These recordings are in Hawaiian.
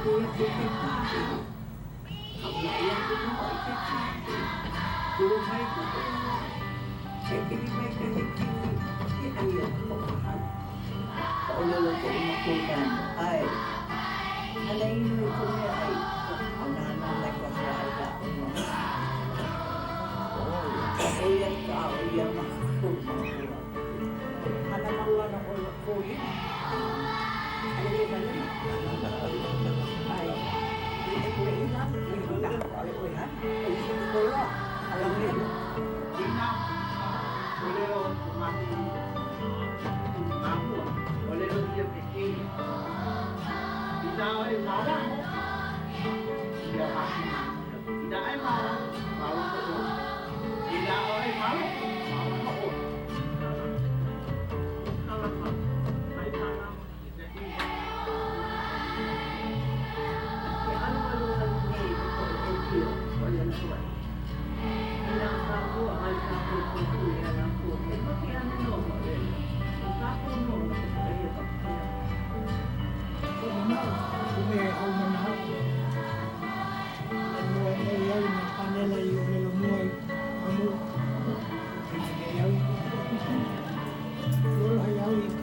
Eia ke kekahi, Kaulaʻi aku nō i ke kāhi, Kū mai ka ua, Hekili mai ka hekili, He ʻai ana koʻu hana. Ka ʻōlelo koʻu makuakāne, ʻAe, hana ʻino i ka meaʻai, a nānā mai ka hoaʻai lāʻau no ʻO ia ka ʻo ia mākou ma mua. Hana mau ana ʻo ia kō lima. ʻAʻole wale nō. ʻAe. Inā ʻōlelo ko mākou mākua, ʻōlelo ʻia me kēia, Inā ʻoe māwaho, ia mākou mākua. Inā ʻoe māwaho, māwaho ʻoe. Inā ʻoe māloko, māwaho ʻoe. Kalama, mai mālama kekahi. Ke alualu nei ka poʻe ʻōpio ʻōlelo Hawaiʻi. Inā kākou ʻaʻole kākou kōkua iā lākou, e make ana nō ka ʻōlelo. ʻO kākou nō no ka poʻe hewa. Koʻu manaʻo, i mea e haumana aku. E moe nei au i nā pānela i ʻōlelo mua i ma mua. E nei au i koʻu poʻe kūpuna. I aloha iā au i ka.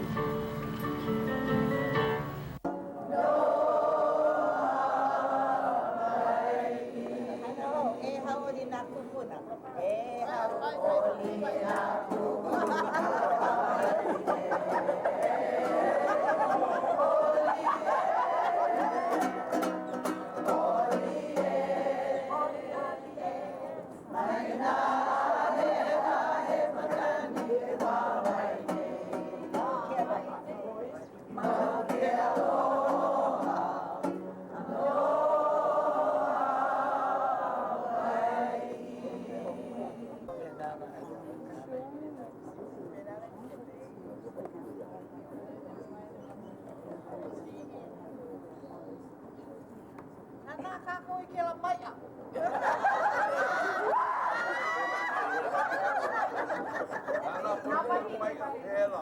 Nānā kākou i kēlā maiʻa. Nānā pono i ka maiʻa, pēlā,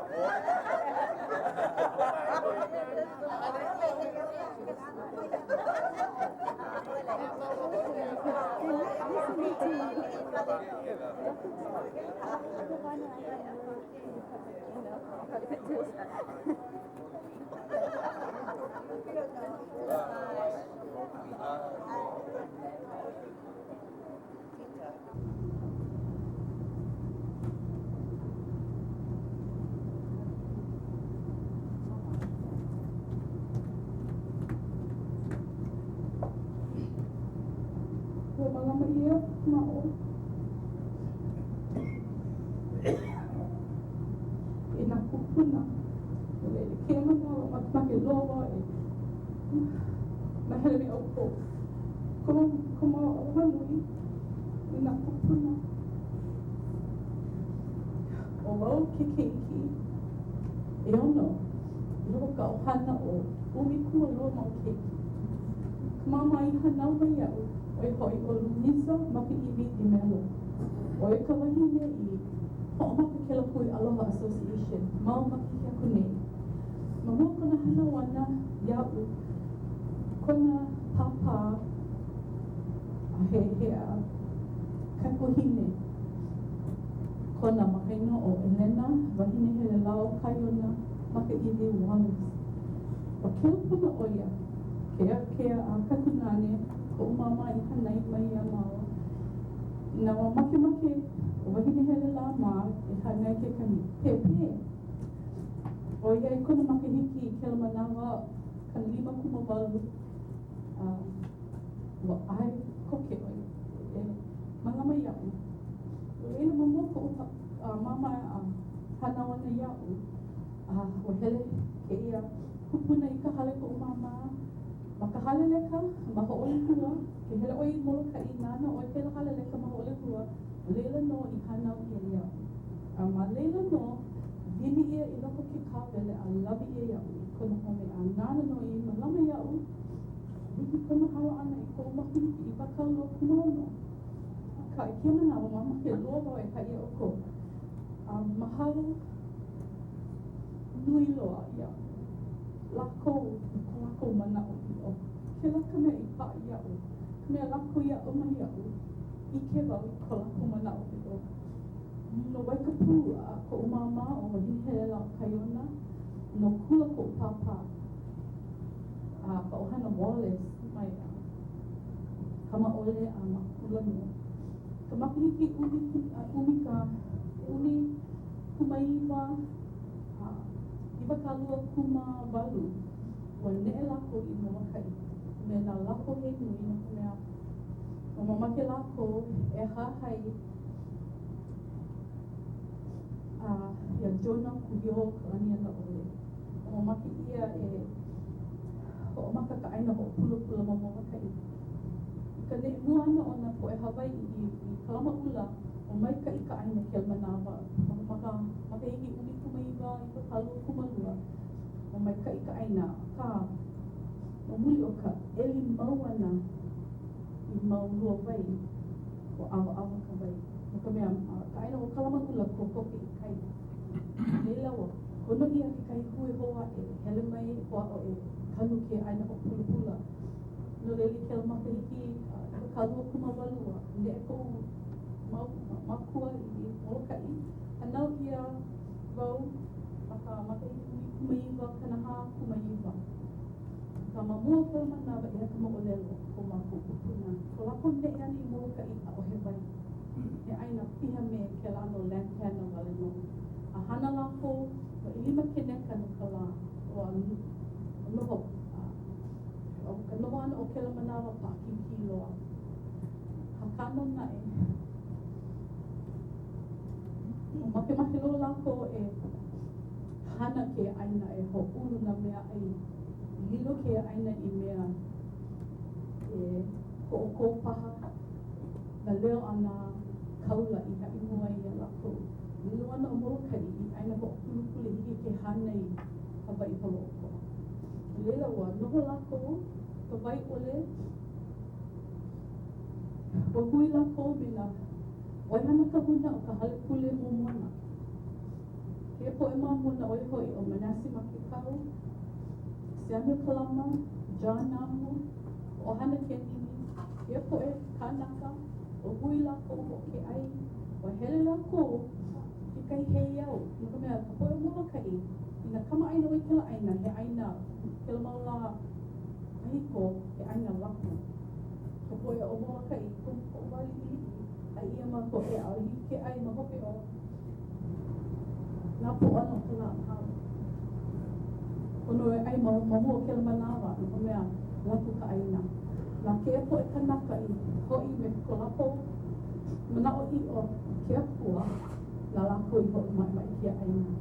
Ua mālama ʻia ma o e nā kūpuna. No laila, kēia manawa, makemake loa wau e mahele me ʻoukou. Komo, komo aloha nui i nā kūpuna. ʻO wau ke keiki ʻeono i loko o ka ʻohana o 12 mau keiki. Ka māmā i hānau mai iaʻu, ʻo ia hoʻi ʻo Luisa Makaiwi de Mello. ʻO ia ka wahine i hoʻomaka kēlā hui Aloha Association mau makahiki aku nei. Ma mua o kona hānau ʻana iaʻu, kona pāpā a he he a kaikuahine kona ma ka inoa ʻo Elena Wahinehelelau Kaiona Makaiwi Wallace. Ua keu pono ʻo ia, ke ke a kaikunāne koʻu māmā i hānai mai iā māua. Inā ua makemake ʻo Wahinehelelau mā e hānai kekahi pēpē, ʻoiai kona makahiki i kēlā manawa 58, a ua ʻae koke ʻo ia e mālama iaʻu. No laila, ma mua koʻu māmā hānau ʻana iaʻu, a ua hele kēia kupuna i ka hale koʻu māmā ma ka hale leka ma Hoʻolehua. Ke hele ʻoe i Molokaʻi, nānā ʻoe kēlā hale leka ma Hoʻolehua, ma laila nō i hānau ʻia iaʻu. A ma laila nō, wili ʻia i loko ke kāwele a lawe ʻia iaʻu i kona home a nāna nō i mālama iaʻu. Hiki kona hala ʻana i koʻu makahiki 26. Akā, i kēia manawa, mamake loa wau e haʻi iā ʻoukou, a mahalo nui loa iā lākou no ko lākou manaʻoʻiʻo. Kēlā ka mea i paʻa iaʻu, ka mea lākou i aʻo mai iaʻu, ʻike wau i ko lākou manaʻoʻiʻo. No Waikapū a koʻu māmā ʻo Wahinehelelao Kaiona, no Kula koʻu pāpā a ka ʻohana Wallace mai a Kamaʻole a ma Kula nō. Ka makahiki ʻumi ʻumi ka 19 a 28, ua neʻe lākou i Molokaʻi me nā lako he nui no ka mea, ua mamake lākou e hahai a iā Jonah Kūhiō Kalanianaʻole. Ua mamake ʻia e hoʻomaka ka ʻāina hoʻopulapula ma Molokaʻi. I ka neʻe mua ʻana o nā poʻe Hawaiʻi i i Kalamaʻula, ua maikaʻi ka ʻāina kēlā manawa ma ka makahiki 1922. Ua maikaʻi ka ʻāina, akā, ma muli o ka ʻeli mau ʻana i mau luawai, ua ʻawaʻawa ka wai. No ka mea, ka ʻāina ʻo Kalamaʻula kokoke i kai. Laila, ua kono ʻia kekahi hui hou aʻe, hele mai e hoʻāʻo e kanu kēia ʻāina hoʻopulapula. No laila, i kēlā makahiki 28, ua neʻe koʻu mau mākua i Molokaʻi. Hānau ʻia wau ma ka makahiki 1949. Akā, ma mua o kēlā manawa, eia ka moʻolelo o ko mākou kūpuna. Ko lākou neʻe ʻana i Molokaʻi, ʻaʻohe wai. He ʻāina piha me kēlā ʻano lantana wale nō. A hana lākou, ua ʻelima keneka no ka lā. Ua noho, ʻo ka noho ʻana o kēlā manawa paʻakikī loa. Akā nō naʻe, ua makemake loa lākou e hana kēia ʻāina e hoʻoulu nā mea ʻai. Lilo kēia ʻāina i mea e hoʻokō paha nā leo a nā kāula i haʻi mua ai iā lākou. Lilo ana ʻo Molokaʻi i ʻāina hoʻopulapula hiki ke hānai Hawaiʻi holoʻokoʻa. No laila, ua noho lākou ka wai ʻole. Ua hui lākou me nā ʻoihana kahuna o ka hale pule Mōmona. Kēia poʻe Mōmona ʻo ia hoʻi ʻo Manasse Makekau, Samuel Kalama, John Namu, ʻohana Keanini, kēia poʻe kānaka, ua hui lākou hoʻokē ʻai, ua hele lākou i kekahi heiau, no ka mea, ka poʻe o Molokaʻi, inā kamaʻāina ʻoe i kēlā ʻāina, he ʻāina kēlā mau lā kahiko, he ʻāina lapu. Ka poʻe o Molokaʻi, koʻu wā liʻiliʻi, ʻai ʻia mākou e ʻaʻole hiki ke ʻai ma hope o nā pō ʻano o ka lā ʻāpau. Pono e ʻai ma mua o kēlā manawa, no ka mea, lapu ka ʻāina. Na kēia poʻe kanaka i hoʻi me ko lākou manaʻoʻiʻo i ke Akua, na lākou i hoʻomaʻemaʻe kēia ʻāina.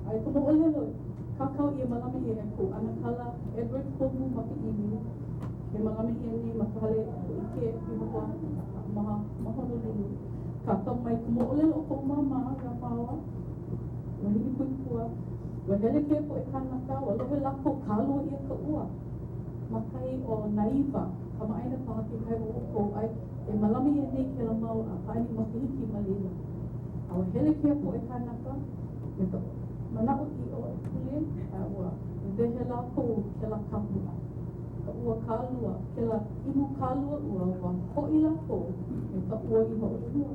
A i ka moʻolelo kākau ʻia mālama ʻia e koʻu ʻanakala Edward Komu Makaʻimi, e mālama ʻia nei ma ka hale hōʻike Pihopa ma ma Honolulu. Kākau mai ka moʻolelo o koʻu māmā iā māua, Wahinekuikua, ua hele kēia poʻe kānaka, ua lohe lākou kālua ʻia ka ua ma kahi o Nāiwa, kamaʻāina paha kekahi o ʻoukou, a e mālama ʻia nei kēlā mau pāʻani makahiki ma laila. A ua hele kēia poʻe kānaka me ka manaʻoʻiʻo e pule, a ua wehe lākou kēlā kapu, ka ua kālua, kēlā imu kālua ua, ua hoʻi lākou me ka ua i Hoʻolehua.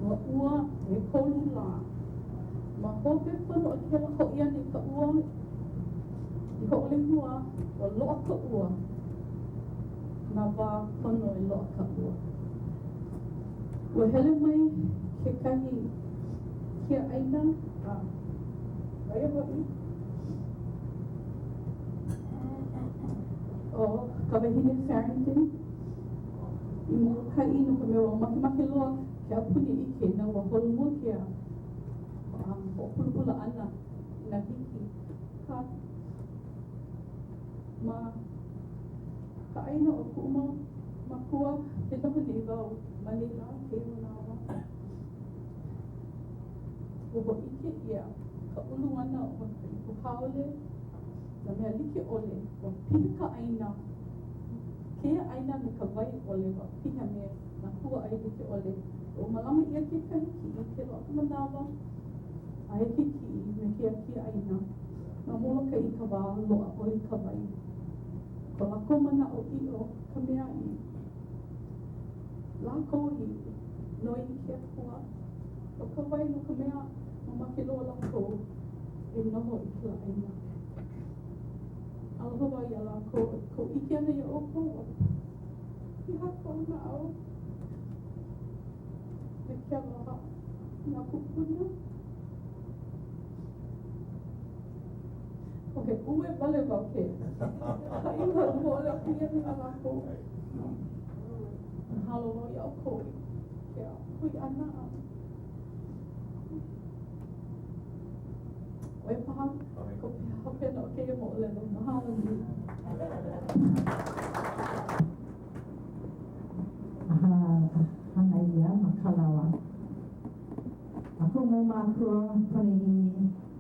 Ua ua ʻekolu lā. Ma hope pono o kēlā hoʻi ʻana i ka ua i Hoʻolehua, ua loaʻa ka ua, nā wā pono e loaʻa ka ua. Ua hele mai kekahi kiaʻāina a ʻo ia hoʻi ʻo Kawahine Farrington i Molokaʻi no ka mea ua makemake loa ke aupuni e ʻike inā ua holomua kēia hoʻopulapula ʻana i nā keiki. Akā, ma ka ʻāina o kuʻu mau mākua, ke noho nei wau ma laila kēia manawa. Ua hōʻike ʻia ka ulu ʻana o ka ipu haole, nā mea like ʻole, ua piha ka ʻāina, kēia ʻāina me ka wai ʻole, ua piha me nā hua ʻai like ʻole. Ua mālama ʻia kekahi kiʻi ke loaʻa ka manawa, aia ke kiʻi me ke kiaʻāina. Ma Molokaʻi ka wā loaʻa ʻole ka wai. Ko lākou manaʻoʻiʻo ka mea i lākou i noi i ke Akua no ka wai, no ka mea, mamake loa lākou e noho i kēlā ʻāina. Aloha wau iā lākou, i koʻu ʻike ʻana iā ʻoukou, ua piha koʻu naʻau me ke aloha i nā kūpuna. ʻO he uē wale wau ke haʻi moʻolelo pili ana iā lākou. Mahalo wau iā ʻoukou i ke hui ʻana a ʻo ia paha ka hopena o kēia moʻolelo. Mahalo nui. Hānai ʻia ma Kalawa. A kuʻu mau mākua poniʻī,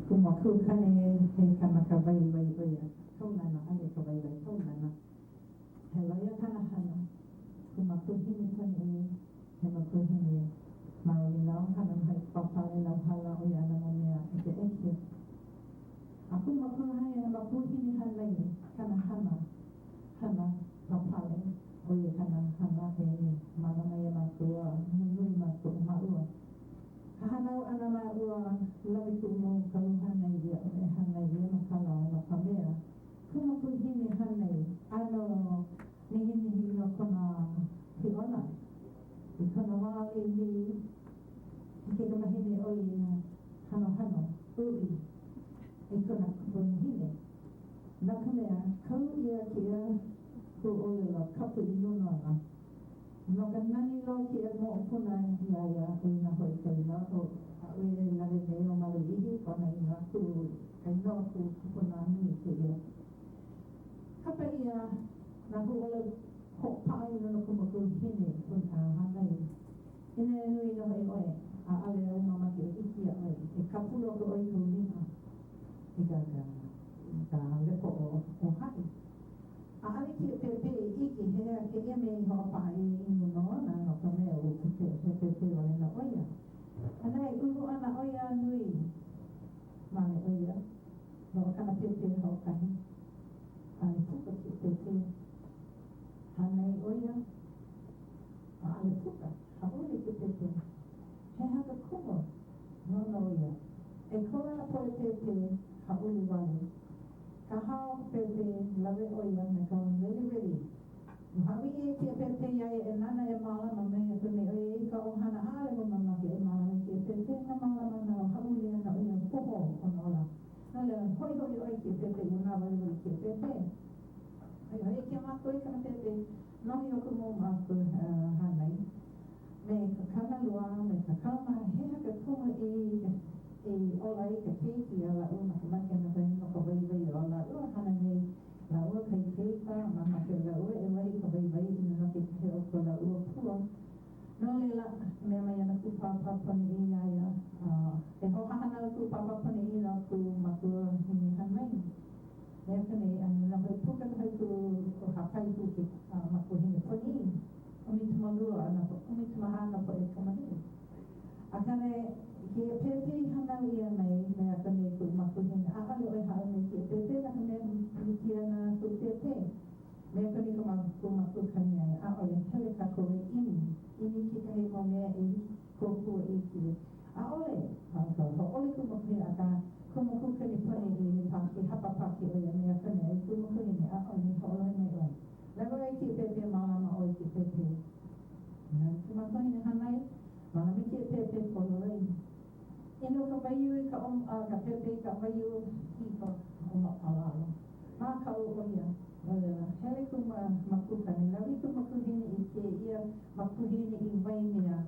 kuʻu makuakane he kanaka waiwai ʻo ia, kaulana, ʻaʻole ka waiwai, kaulana. He loea kāna hana, kuʻu makuahine poniʻī, he makuahine maoli nō, hana nō hoʻi pāpale lauhala ʻo ia ana mau mea ʻekeʻeke. A kuʻu makuahine makuahine hānai kāna hana, hana pāpale, ʻo ia kāna hana e mālama iā mākou a nunui mākou, māua. Ka hānau ʻana māua, lawe kuʻu mau kahu hānai iaʻu e hānai ʻia ma Kalawa no ka mea, kuʻu makuahine hānai, ʻano nihinihi nō kona hiʻona. I kona wā liʻiliʻi, he kaikamahine ʻo ia hanohano, uʻi, i kona kupunahine. No ka mea, kau ʻia kēia huaʻōlelo kapu i luna ona. No ka nani loa kēia moʻopuna iā ia, ʻo ia nō hoʻi ka inoa o aʻu e lawe nei ʻo Maluʻihi, kona inoa ku, ka inoa ku kupuna nui kēia. Kapa ʻia nā huaʻōlelo hoʻopaʻa i luna o ka makuahine hānai. He mea nui nō hoʻi ʻoe, ʻaʻole au mamake e ʻike iā ʻoe, e kāpulu aku ʻoe i kou lima i ka ka lepo o haʻi. ʻAʻole kēia pēpē i ʻike he hea kēia mea i hoʻopaʻa ʻia i luna ona no ka mea ua pēpē, he pēpē wale nō ʻo ia. A naʻe, ulu ana ʻo ia a nui male ʻo ia, loaʻa kāna pēpē hoʻokahi, ʻaʻole puka kēia pēpē. Hānai ʻo ia, ʻaʻole puka, hāʻule ke pēpē. He aha ka kumu? Noʻonoʻo ia. ʻEkolu ana poʻe pēpē, hāʻule wale. Ka hā o ka pēpē, lawe ʻo ia me ka weliweli. Ua hāʻawi ʻia kēia pēpē iā ia e nāna e mālama me aku nei ʻo ia i ka ʻohana ʻaʻole wau mamake e mālama i kēia pēpē na mālama ana o hāʻule ana ʻo ia pohō kona ola. No laila, hoʻihoʻi ʻoe i kēia pēpē ua nāwaliwali kēia pēpē. Hoʻihoʻi ʻia mākou i kana pēpē, nohi o ka mau mākua hānai me ka kānalua me ka kaumaha he aha ke kumu i i ola ai ka keiki a lāua makemake no ka no ka waiwai o lāua hana nei lāua ka ikaika mamake lāua e wahi ka waiwai i nā kekahi o ko lāua pua no laila mea mai ana kuʻu pāpā poniʻī iā ia a he hoahānau kuʻu pāpā poniʻī no kuʻu makuahine hānai. Mea aku nei, a nā hoi puka nō hoʻi kuʻu hāpai i ke makuahine poniʻī, 12 a nā 14 nā poʻe kamaliʻi. Akā naʻe, i kēia pēpē i hānau ʻia mai, mea aku nei kuʻu makuahine, ʻaʻole ʻoe hāʻawi mai i kēia pēpē, no ka mea, pilikia ana kuʻu pēpē. Mea aku nei kuʻu makuakāne iā ia, ʻaʻole, hele kākou e ʻimi, ʻimi kekahi mau mea e kōkua i kēia. ʻAʻole, hauʻoli kuʻu makuahine, akā, kuʻu makuakāne poniʻī he pākē, hapa pākē ʻo ia, mea aku nei kuʻu makuahine, ʻaʻole, hoʻolohe mai ʻoe. Lawe ʻoe i kēia pēpē, mālama ʻoe i kēia pēpē. Lawe kuʻu makuahine hānai, mālama i kēia pēpē pololei. Inu ka waiū i ka ka pēpē i ka waiū i ka ʻōmaʻa lalo. Mākaʻu ʻo ia, no laila, hele kuʻu makuakāne, lawe i kuʻu makuahine i kēia makuahine i Waimea.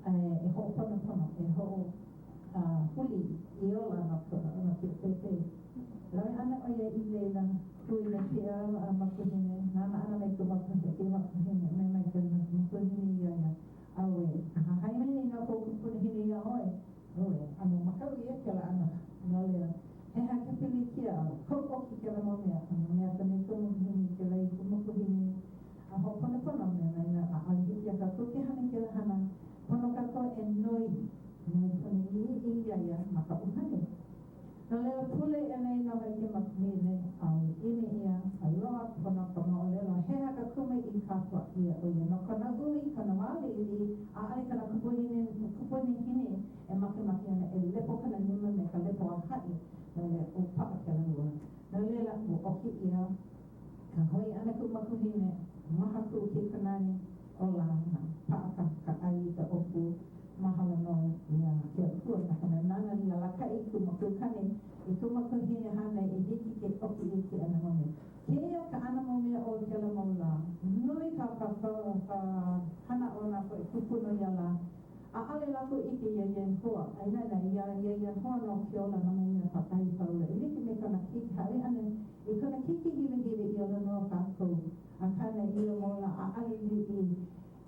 e hoʻoponopono, e hoʻohuli i ola no kēia pēpē. Lawe ana ʻo ia i laila, hui me kēia makuahine, nānā ana mai kuʻu makuahine, kēia makuahine, mea mai ka makuahine iā ia, ʻAuē, hahai mai nei nō kou kupunahine iā ʻoe. ʻAuē, ʻano makaʻu ʻia kēlā ʻano, no laila, he aha ka pilikia, kauʻoki kēlā mau mea, ʻano mea aku nei kuʻu makuahine i kēlā i kuʻu makuahine, A hoʻoponopono mea mai nā ʻaʻole hiki iā kākou ke hana i kēlā hana, pono kākou e noi, noi ponoʻī iā ia ma ka ʻuhane. No laila, pule ʻia nei nō hoʻi ke makuahine, a ua ʻimi ʻia a loaʻa pono ka. ʻia ʻo ia. No kona ʻumi, kona wā liʻiliʻi, ʻaʻole kona kupuhine, kupunahine e makemake ana e lepo kona lima me ka lepo a haʻi, no laila ua paʻa kēlā lua. No laila, ua ʻoki ʻia ka hoi ʻana kuʻu makuahine, maha kuʻu keikikāne, ola ana, paʻa ka ka ʻai i ka ʻōpū, mahalo nō iā ke Akua no ka mea nāna i alakaʻi i kuʻu makuakāne, i kuʻu makuahine hānai i hiki ke ʻoki ʻia ke anamoe. Kēia ka anamoe o kēlā mau lā. Nui ka ka ka ka hana o nā poʻe kūpuna ia lā. ʻAʻole lākou ʻike iā Iēhova, a inā nā iā iā Iēhova nō ke ola nā mau mea pākahi paula e like me kona keiki hāʻawi ʻana i kona keiki hiwahiwa i ola no kākou. Akā na ia mau lā ʻaʻole i i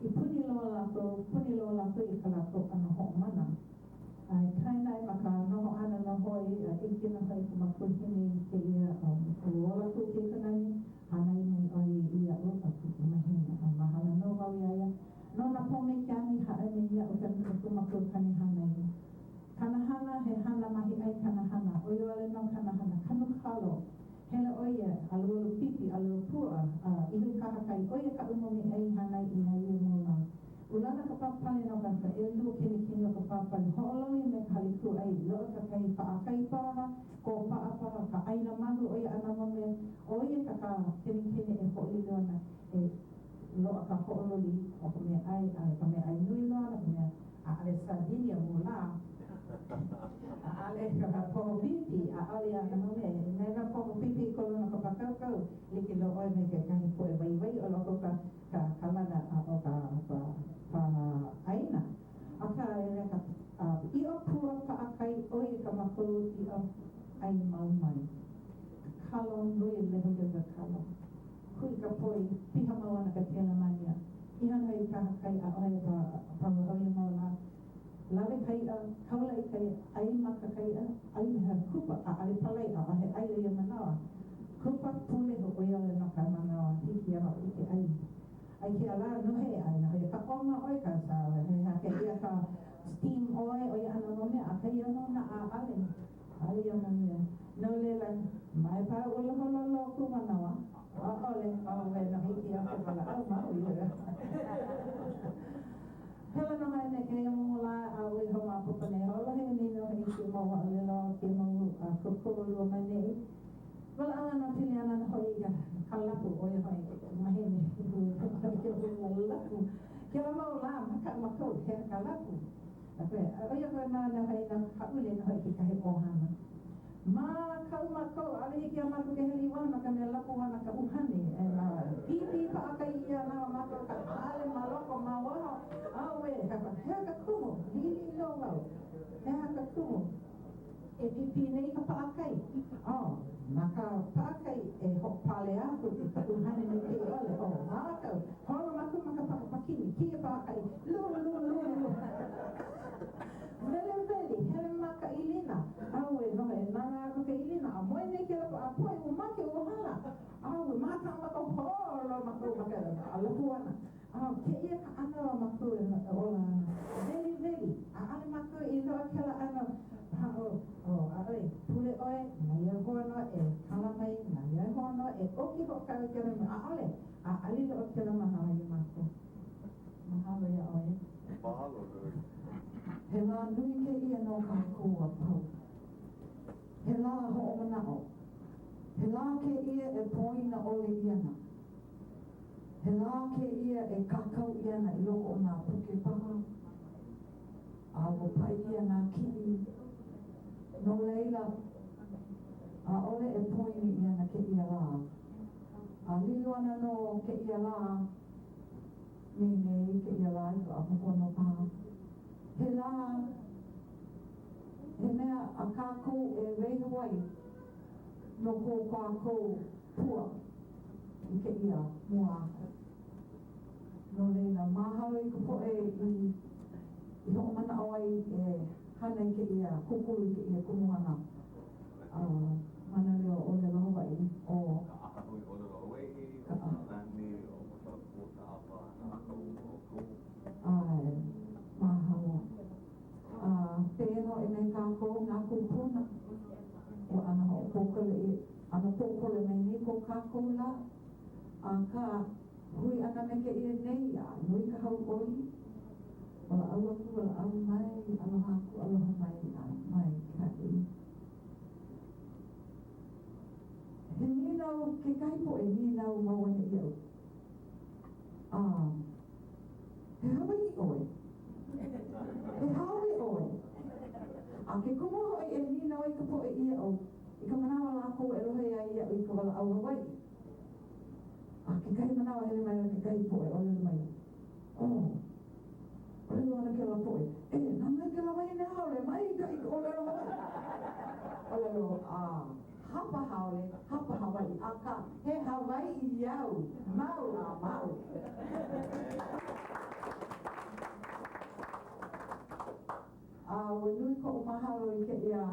i puni loa lākou, puni loa lākou i ka lākou ʻano hoʻomana. A e kaena ai ma ka noho ʻana nō hoʻi, a ʻike nō hoʻi ka makuahine i kēia, ua ola kuʻu keikikāne, hānai mai ʻo ia iaʻu a kuʻu mahina, a mahalo nō wau iā ia. No nā pōmaikaʻi i hāʻawi mai iaʻu ka kuʻu makuakāne hānai. Kāna hana, he hana mahiʻai kāna hana, ʻo ia wale nō kāna hana, kanu kalo. Hele ʻo ia, alualu pipi, alualu puaʻa, a iho i kahakai, ʻo ia kaʻu mau meaʻai i hānai i ia mau lā. Ulana ka pāpale no ka ka ʻelua kenikeni o ka pāpale, hoʻololi me ka hale kūʻai, loaʻa kekahi paʻakai paha, kōpaʻa paha, ka ʻaila mahu ʻo ia a nā mau mea, ʻo ia ka ka kenikeni e hoʻolilo ana e loaʻa ka hoʻololi o ka meaʻai a ka meaʻai nui loa no ka mea ʻaʻole sardine ia mau lā, ʻaʻole ka poho pipi, ʻaʻole ia mau mea. Inā nā poho pipi i ko luna o ka pākaukau, like loa ʻoe me kekahi poʻe waiwai o loko o ka ka kalana a o ka pa pa ʻāina. Akā, e ka ʻiʻo pua paʻakai ʻo ia ka mākou ʻiʻo ʻai mau mai. Ka kalo, nui lehulehu ka kalo. Kuʻi ka poi, piha mau ana ka kelemānia. Iho nō i kahakai, ʻaʻohe pa pahuhau ia mau lā. Lawe ka iʻa, kaulaʻi ka iʻa, ʻai maka ka iʻa, ʻai he kupa, ʻaʻole palai, ʻaʻohe ʻaila ia manawa. Kupa, pūlehu, ʻo ia wale nō ka manawa hiki iā mākou ke ʻai. A i kēia lā, nohe, a nohe ka ʻoma ʻoe, ka sa, he hake ʻia ka steam ʻoe, ʻo ia ʻano mau mea, akā ia mau nā ʻaʻale. ʻAʻole ia mau mea. No laila, mai paha ua holo loa kou manawa. ʻAʻole, ʻaʻole nō hiki aku ka lāʻau mau ia. Pēlā nō hoʻi me kēia mau lā aʻu e hoʻomaopopo nei. Hoʻolohe nei nō hoʻi i kēia mau ʻōlelo, kēia mau kōkōlua mai nei. Walaʻau ana pili ana nō hoʻi i ka lapu, ʻo ia hoʻi, mahele, lapu. Kēlā mau lā, makaʻu mākou, he aha ka lapu? ʻO ia koe nā nā hoʻi nā hāʻule nō hoʻi kekahi ʻohana. Mākaʻu mākou, ʻaʻole hiki iā mākou ke hele i waho no ka mea lapu ana ka ʻuhane. Pīpī paʻakai ʻia ana mākou ka hale ma loko, ma waho. Auē, he aha ka kumu? Liʻiliʻi loa wau. He aha ka kumu e pīpī nei ka paʻakai? Oh, na ka paʻakai e hoʻopale aku i ka ʻuhane maikaʻi ʻole. Oh, mākaʻu. Holo mākou ma ka paka pakini, kēia paʻakai, lū, lū, lū, lū. Weliweli, hele ma ka ilina. Auē, noho e nānā aku ka ilina, a moe nei kēlā a poʻe ua make, ua hala. Auē, mākaʻu mākou, holo mākou ma ka lapu ana. A kēia ka ʻano a mākou e ola ana. Weliweli, ʻaʻole mākou i loaʻa kēlā ʻano haʻo, oh, ʻaʻole, pule ʻoe, na Iēhova nō e kala mai, na Iēhova nō e ʻoki hoʻokau i kēlā mea. ʻAʻole, ʻaʻole loaʻa kēlā manawa iā mākou. Mahalo iā ʻoe. Mahalo nui. He lā nui kēia no kākou a pau. He lā hoʻomanaʻo. He lā kēia e poina ʻole ʻia ana. He lā kēia e kākau ʻia ana i loko o nā puke paha, a ua paʻi ʻia nā kiʻi. No laila, ʻaʻole e poina ʻia ana kēia lā. A lilo ana nō kēia lā, nei, kēia lā i ka ʻāpōpō nō paha. He lā, he mea a kākou e waiho ai no ko kākou pua i kēia mua aku. No laila, mahalo i ka poʻe i i hoʻomanaʻo ai e hana i kēia, kūkulu i kēia kumuhana a mānaleo ʻōlelo Hawaiʻi ʻo. Ka ʻAhahui ʻŌlelo Hawaiʻi, ʻo Kalani, ʻo Pōʻaopa, kākou, ʻoukou. ʻAe, mahalo. A pēia hoʻi me kākou nā kūpuna, ua ʻano hoʻopōkole ʻia, ʻano pōkole mai nei ko kākou lā, akā. Hui ʻana me kēia nēia, nui ka hauʻoli. Walaʻau aku, walaʻau mai, aloha aku, aloha mai, a maikaʻi. He nīnau kekahi poʻe nīnau mau ana iaʻu. A, he Hawaiʻi ʻoe? He haole ʻoe? A ke kumu hoʻi e nīnau ai ka poʻe iaʻu i ka manawa lākou e lohe ai iaʻu i ka walaʻau Hawaiʻi. A kekahi manawa hele maila kekahi poʻe ʻōlelo maila, Oh, ʻōlelo ana kēlā poʻe, E, nānā i kēlā wahine haole, maikaʻi ka ʻōlelo Hawaiʻi. ʻŌlelo, a hapa haole, hapa Hawaiʻi, akā, he Hawaiʻi au, mau a mau. A ua nui koʻu mahalo i kēia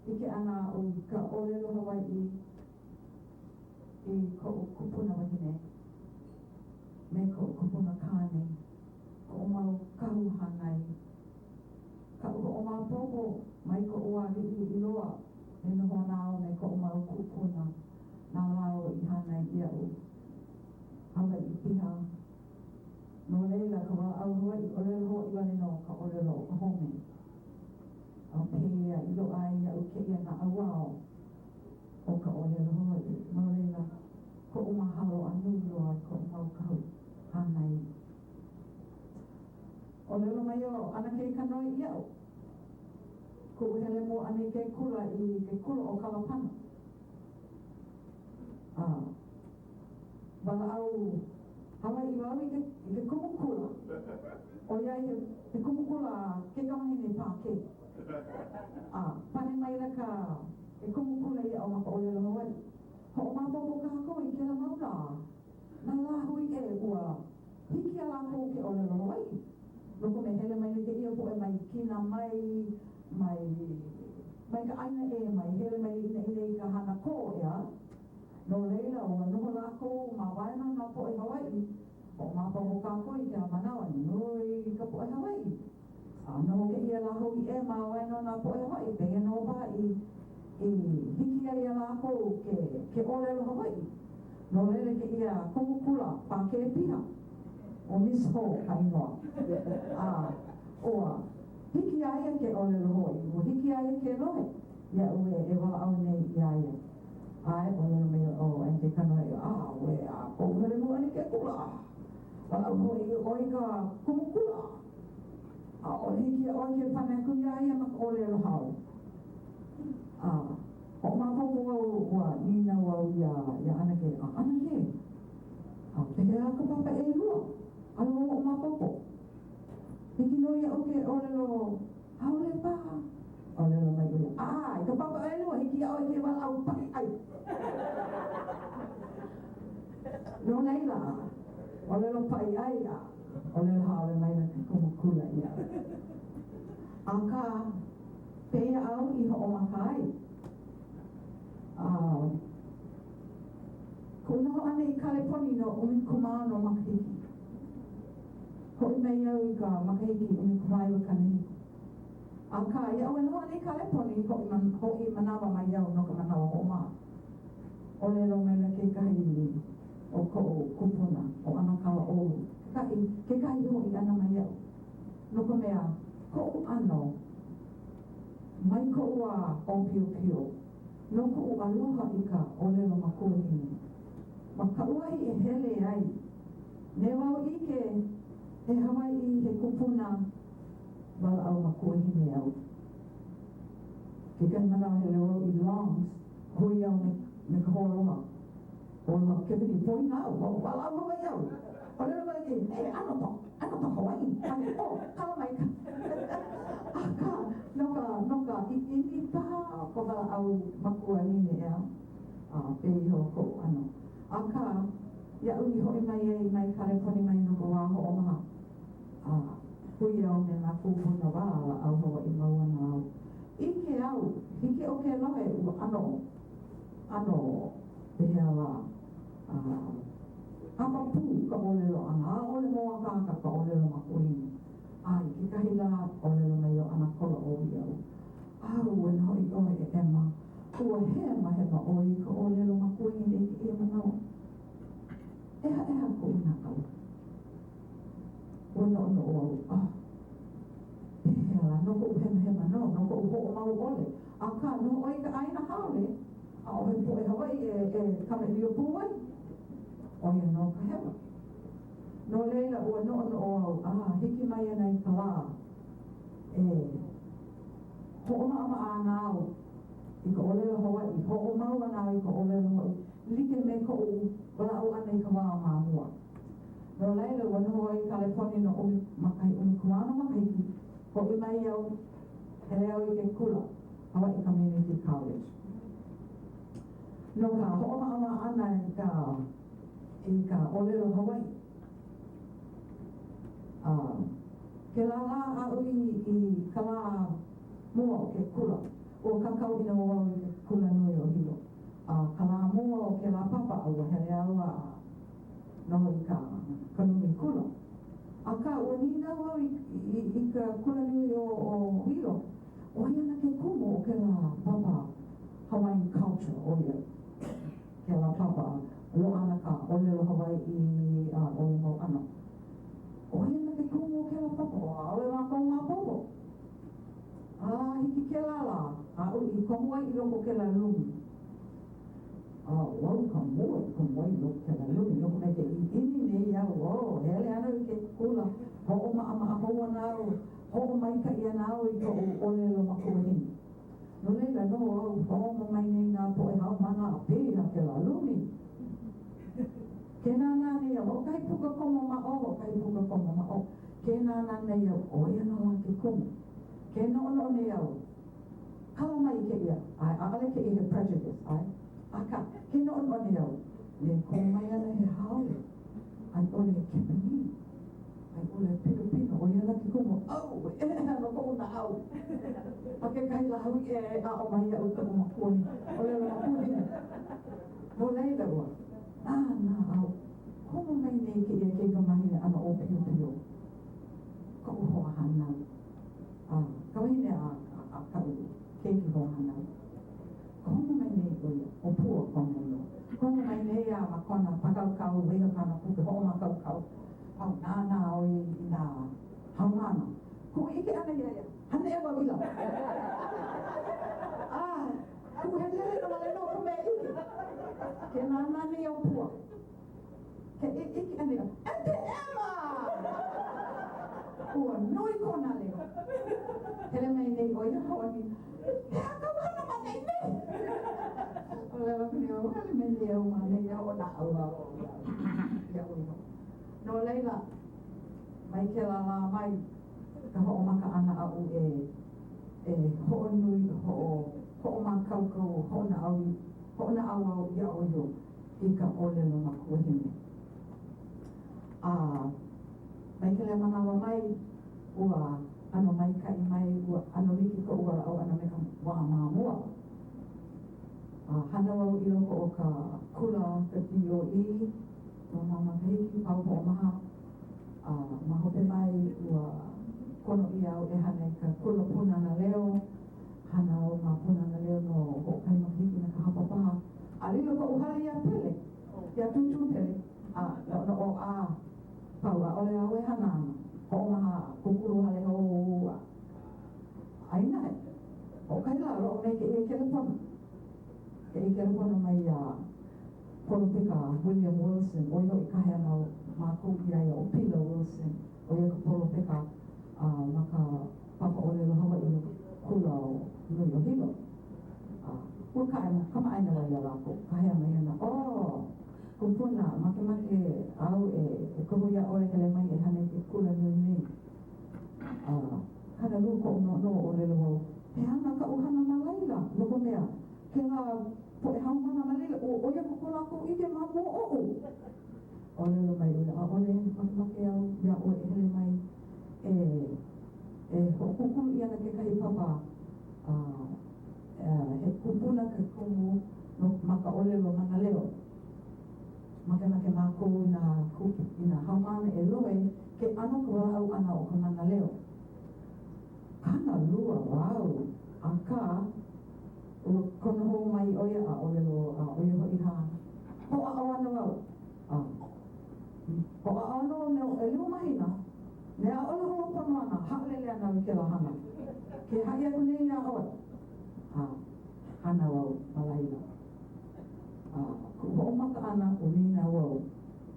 ʻike ʻana aʻu i ka ʻōlelo Hawaiʻi i koʻu kupuna wahine me koʻu kupuna kāne, koʻu mau kahu hānai, kaʻu hoʻomaopopo mai koʻu wā liʻiliʻi loa e noho ana au me koʻu mau kūpuna, nā lāua i hānai iaʻu. Hawaiʻi piha. No laila, ka walaʻau Hawaiʻi, ʻōlelo Hawaiʻi wale nō ka ʻōlelo o ka home. A pēia i loaʻa ai iaʻu kēia naʻauao o ka ʻōlelo Hawaiʻi. No laila, koʻu mahalo a nui loa i koʻu mau kahu hānai. ʻŌlelo mai ʻo ʻAnakē Kanoe iaʻu, kuʻu hele mua ʻana i ke kula i ke kula ʻo Kalapana. A walaʻau Hawaiʻi wau i ke, i ke kumu kula, ʻoiai he, he kumu kula keikamahine Pākē. A pane maila ka, ke kumu kula iaʻu ma ka ʻōlelo Hawaiʻi, Hoʻomaopopo kākou i kēlā mau lā, nā lāhui ʻē ua hiki iā lākou ke ʻōlelo Hawaiʻi. No ka mea, hele maila kēia poʻe mai Kina mai, mai, mai ka ʻāina ʻē mai, hele maila ʻineʻine i ka hana kō, ʻeā? No laila, ua noho lākou ma waena o nā poʻe Hawaiʻi. Hoʻomaopopo kākou i kēlā manawa, nui ka poʻe Hawaiʻi. A noho kēia lāhui ʻē ma waena o nā poʻe Hawaiʻi, pēia nō paha i i hiki ai iā lākou ke ke ʻōlelo Hawaiʻi. No laila kēia kumu kula Pākē piha, ʻo Miss Ho ka inoa. A ua hiki iā ia ke ʻōlelo Hawaiʻi, ua hiki iā ia ke lohe iaʻu e e walaʻau nei iā ia. ʻAe, ʻōlelo mai ʻo Aunty Kanoe, ʻAue, a koʻu hele mua ʻana i ke kula. Walaʻau Hawaiʻi ʻoe i ka kumu kula. ʻAʻole hiki iā ʻoe ke pane aku iā ia ma ka ʻōlelo haole. A hoʻomaopopo au ua nīnau au iā iā ʻAnakē, a ʻAnakē, a pehea ka papa ʻelua? ʻAʻole wau hoʻomaopopo. Hiki nō iaʻu ke ʻōlelo haole paha. ʻŌlelo mai ʻo ia, ʻĀ, i ka papa ʻelua, hiki iā ʻoe ke walaʻau paʻi ʻai. No laila, ʻōlelo paʻi ʻai a ʻōlelo haole maila ke kumu kula iaʻu. Akā, pēia au i hoʻomaka ai. A, koʻu noho ʻana i Kaleponi no 16 makahiki. Hoʻi mai au i ka makahiki 1970. Akā, iaʻu e noho ana i Kaleponi, hoʻi man, hoʻi manawa mai au no ka manawa hoʻomaha. ʻŌlelo maila kekahi o koʻu kūpuna, ʻo ʻAnakala ʻOlu, kekahi, kekahi hoʻi ʻana mai iaʻu, no ka mea, koʻu ʻano, mai koʻu wā ʻōpiopio, no koʻu aloha i ka ʻōlelo makuahine. Ma kaʻu wahi e hele ai, me wau ʻike he Hawaiʻi, he kupuna, walaʻau makuahine au. Kekahi manawa hele wau i Longs, hui au me, me ka hoaloha. Hoaloha Kepani, poina au, walaʻau Hawaiʻi au. ʻŌlelo mai ke, e, ʻano pa, ʻano pa Hawaiʻi, pane, oh, kala mai ka. Akā, no ka, no ka ʻiʻini paha o ka walaʻau makuahine, ʻeā? A pēia ihola koʻu ʻano. Akā, iaʻu i hoʻi mai ai mai Kaleponi mai no ka wā hoʻomaha, a hui au me nā kūpuna walaʻau Hawaiʻi mau ana au. ʻIke au, hiki iaʻu ke lohe ua ʻano, ʻano pehea lā, a hapa pū ka ʻōlelo ʻana, ʻaʻole mōakāka ka ʻōlelo makuahine. A i kekahi lā, ʻōlelo mai ʻo ʻAnakola ʻO iaʻu, Auē nō hoʻi ʻoe e Emma, ua hemahema ʻoe i ka ʻōlelo makuahine i kēia manawa. ʻEhaʻeha koʻu naʻau. Ua noʻonoʻo au, oh, pehea lā, no koʻu hemahema nō, no koʻu hoʻomau ʻole. Akā, noho ʻoe i ka ʻāina haole, ʻaʻohe poʻe Hawaiʻi e e kamaʻilio pū ai. ʻO ia nō ka hewa. No laila, ua noʻonoʻo au, a hiki mai ana i ka lā e hoʻomaʻamaʻa ana au i ka ʻōlelo Hawaiʻi, hoʻomau ana au i ka ʻōlelo Hawaiʻi, like me koʻu walaʻau ʻana i ka wā ma mua. No laila, ua noho au i Kaleponi no ʻumi makahi 16 makahiki, hoʻi mai au, hele au i ke kula, Hawaiʻi Community College. No ka hoʻomaʻamaʻa ʻana i ka i ka ʻōlelo Hawaiʻi. A kēlā lā aʻu i i ka lā mua o ke kula, ua kākau ʻino au i ke kula nui o Hilo. A ka lā mua o kēlā papa, ua hele au a noho i ka ka lumi kula. Akā, ua nīnau au i, i, i ke kulanui o, o Hilo, ʻo ai ana ke kumu o kēlā papa Hawaiian Culture, ʻo ia kēlā papa loaʻa ana ka ʻōlelo Hawaiʻi a ʻo ia mau ʻano. ʻO ai ana ke kumu o kēlā papa? ʻAʻole lākou maopopo. A hiki kēlā lā, aʻu i komo ai i loko o kēlā lumi. A ʻo au ka mua i komo ai i loko o kēlā lumi, no ka mea ke ʻiʻini nei au, oh, hele ana au i ke kula, hoʻomaʻamaʻa hou ana au, hoʻomaikaʻi ana au i koʻu ʻōlelo makuahine. No laila, noho au, komo mai nei nā poʻe haumāna a piha kēlā lumi. Ke nānā nei au, hoʻokahi puka komo ma ʻō, hoʻokahi puka komo ma ʻō. Ke nānā nei au, ʻo ia ana lā ke kumu. Ke noʻonoʻo nei au, Kala mai i kēia, ʻae, ʻaʻole kēia he prejudice, ʻae. Akā, ke noʻonoʻo nei au, me komo mai ana he haole, a i ʻole he Kepanī, a i ʻole he Pilipino, ʻo ia ana ke kumu, oh, e ʻeha nō koʻu naʻau. A kekahi lāhui ʻē e aʻo mai iaʻu i koʻu makuahine, ʻōlelo makuahine. No laila, ua nānā au, komo mai nei kēia kaikamahine ʻano ʻōpiopio, koʻu hoahānau. A ka wahine a a kaʻu keiki hoahānau, komo mai nei ʻo ia, ʻo Pua kona inoa. Komo mai nei a ma kona pākaukau, waiho kāna puke hoʻomākaukau, pau nānā ʻo ia i nā haumāna. Kuʻu ʻike ʻana iā ia, haneʻe wau i lalo. A kuʻu helehele wale nō ka mea ʻike. Ke nānā nei ʻo Pua. Ke ʻike ʻana ia, Aunty Emma! Ua nui kona leo. Hele mai nei ʻo ia honi, He aha kāu hana ma nei nei? ʻŌlelo aku nei ʻo hele mai nei au ma nei e hoʻonaʻauao iaʻu iho. No laila, mai kēlā lā mai ka hoʻomaka ʻana aʻu e e hoʻonui, hoʻo, hoʻomākaukau, hoʻonaʻau, hoʻonaʻauao iaʻu iho. i ka ʻōlelo makuahine. A mai kēlā manawa mai, ua ʻano maikaʻi mai, ua ʻano like koʻu walaʻau ʻana me ka wā ma mua. A hana au i loko o ka kula ka DOE no nā makahiki pau hoʻomaha, a ma hope mai ua kono ʻia au e hana i ka kula Pūnana Leo. Hana au ma Pūnana Leo no hoʻokahi makahiki me ka hapa paha. A lilo koʻu hale iā Pele, iā Tūtū Pele, a noʻonoʻo a pau, ʻaʻole au e hana ana, hoʻomaha a kūkulu hale hou a ʻai naʻe. Hoʻokahi lā, loaʻa mai kēia kelepona, kēia kelepona mai iā Polopeka William Wilson, ʻo ia hoʻi kāhea ana mākou iā ia ʻo Pila Wilson, ʻo ia ka polopeka ma ka Papa ʻōlelo Hawaiʻi o ke kula nui o Hilo. A ua kaʻe, kamaʻāina wau iā lākou, kāhea mai ana, Oh, kupuna, makemake au e, e koho iā ʻoe hele mai e hana i ke kula nui nei. A kānalua koʻu noʻonoʻo ʻōlelo wau, he aha ana kaʻu hana ma laila, no ka mea, kēlā poʻe haumāna ma laila, ua ʻoi aku ko lākou ʻike ma mua oʻu. ʻŌlelo mai ʻo ia, ʻAʻole makemake au iā ʻoe e hele mai e e hoʻokūkulu ʻia ana kekahi papa a he kupuna ke kumu no ma ka ʻōlelo mānaleo. Makemake mākou i nā i nā haumāna e lohe ke ʻano ka walaʻau ʻana o ka mānaleo. Kānalua wau, akā, ua kono hou mai ʻo ia a ʻōlelo a ʻo ia hoʻi hā hoʻāʻo ana wau a. hoʻomaka ʻana ua nīnau au,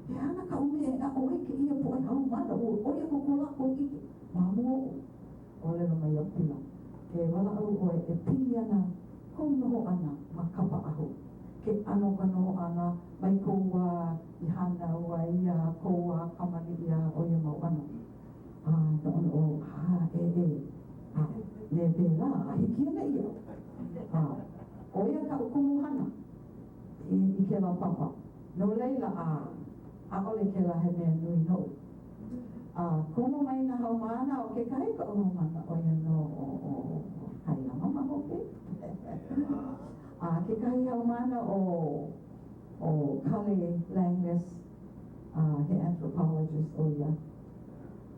He aha kaʻu mea e aʻo ai kēia poʻe haumāna ua ʻoi aku ko lākou ʻike ma mua oʻu? ʻŌlelo mai akula, E walaʻau ʻoe e pili ana kou noho ʻana ma Kapaʻahu, ke ʻano o ka noho ʻana mai kou wā i hānau ai a kou wā kamaliʻi a ʻo ia mau ʻano. A noʻonoʻo au, ʻĀ, ʻē, ʻē, a me pēlā, a hiki ana iaʻu. A ʻo ia kaʻu kumuhana i, i kēlā papa. No laila, a, ʻaʻole kēlā he mea nui noʻu. A komo mai nā haumāna, ʻo kekahi koʻu haumāna, ʻo ia nō ʻo, ʻo, ʻo Kailama ma hope. A kekahi haumāna ʻo, ʻo Kale Langlais, a he anthropologist ʻo ia.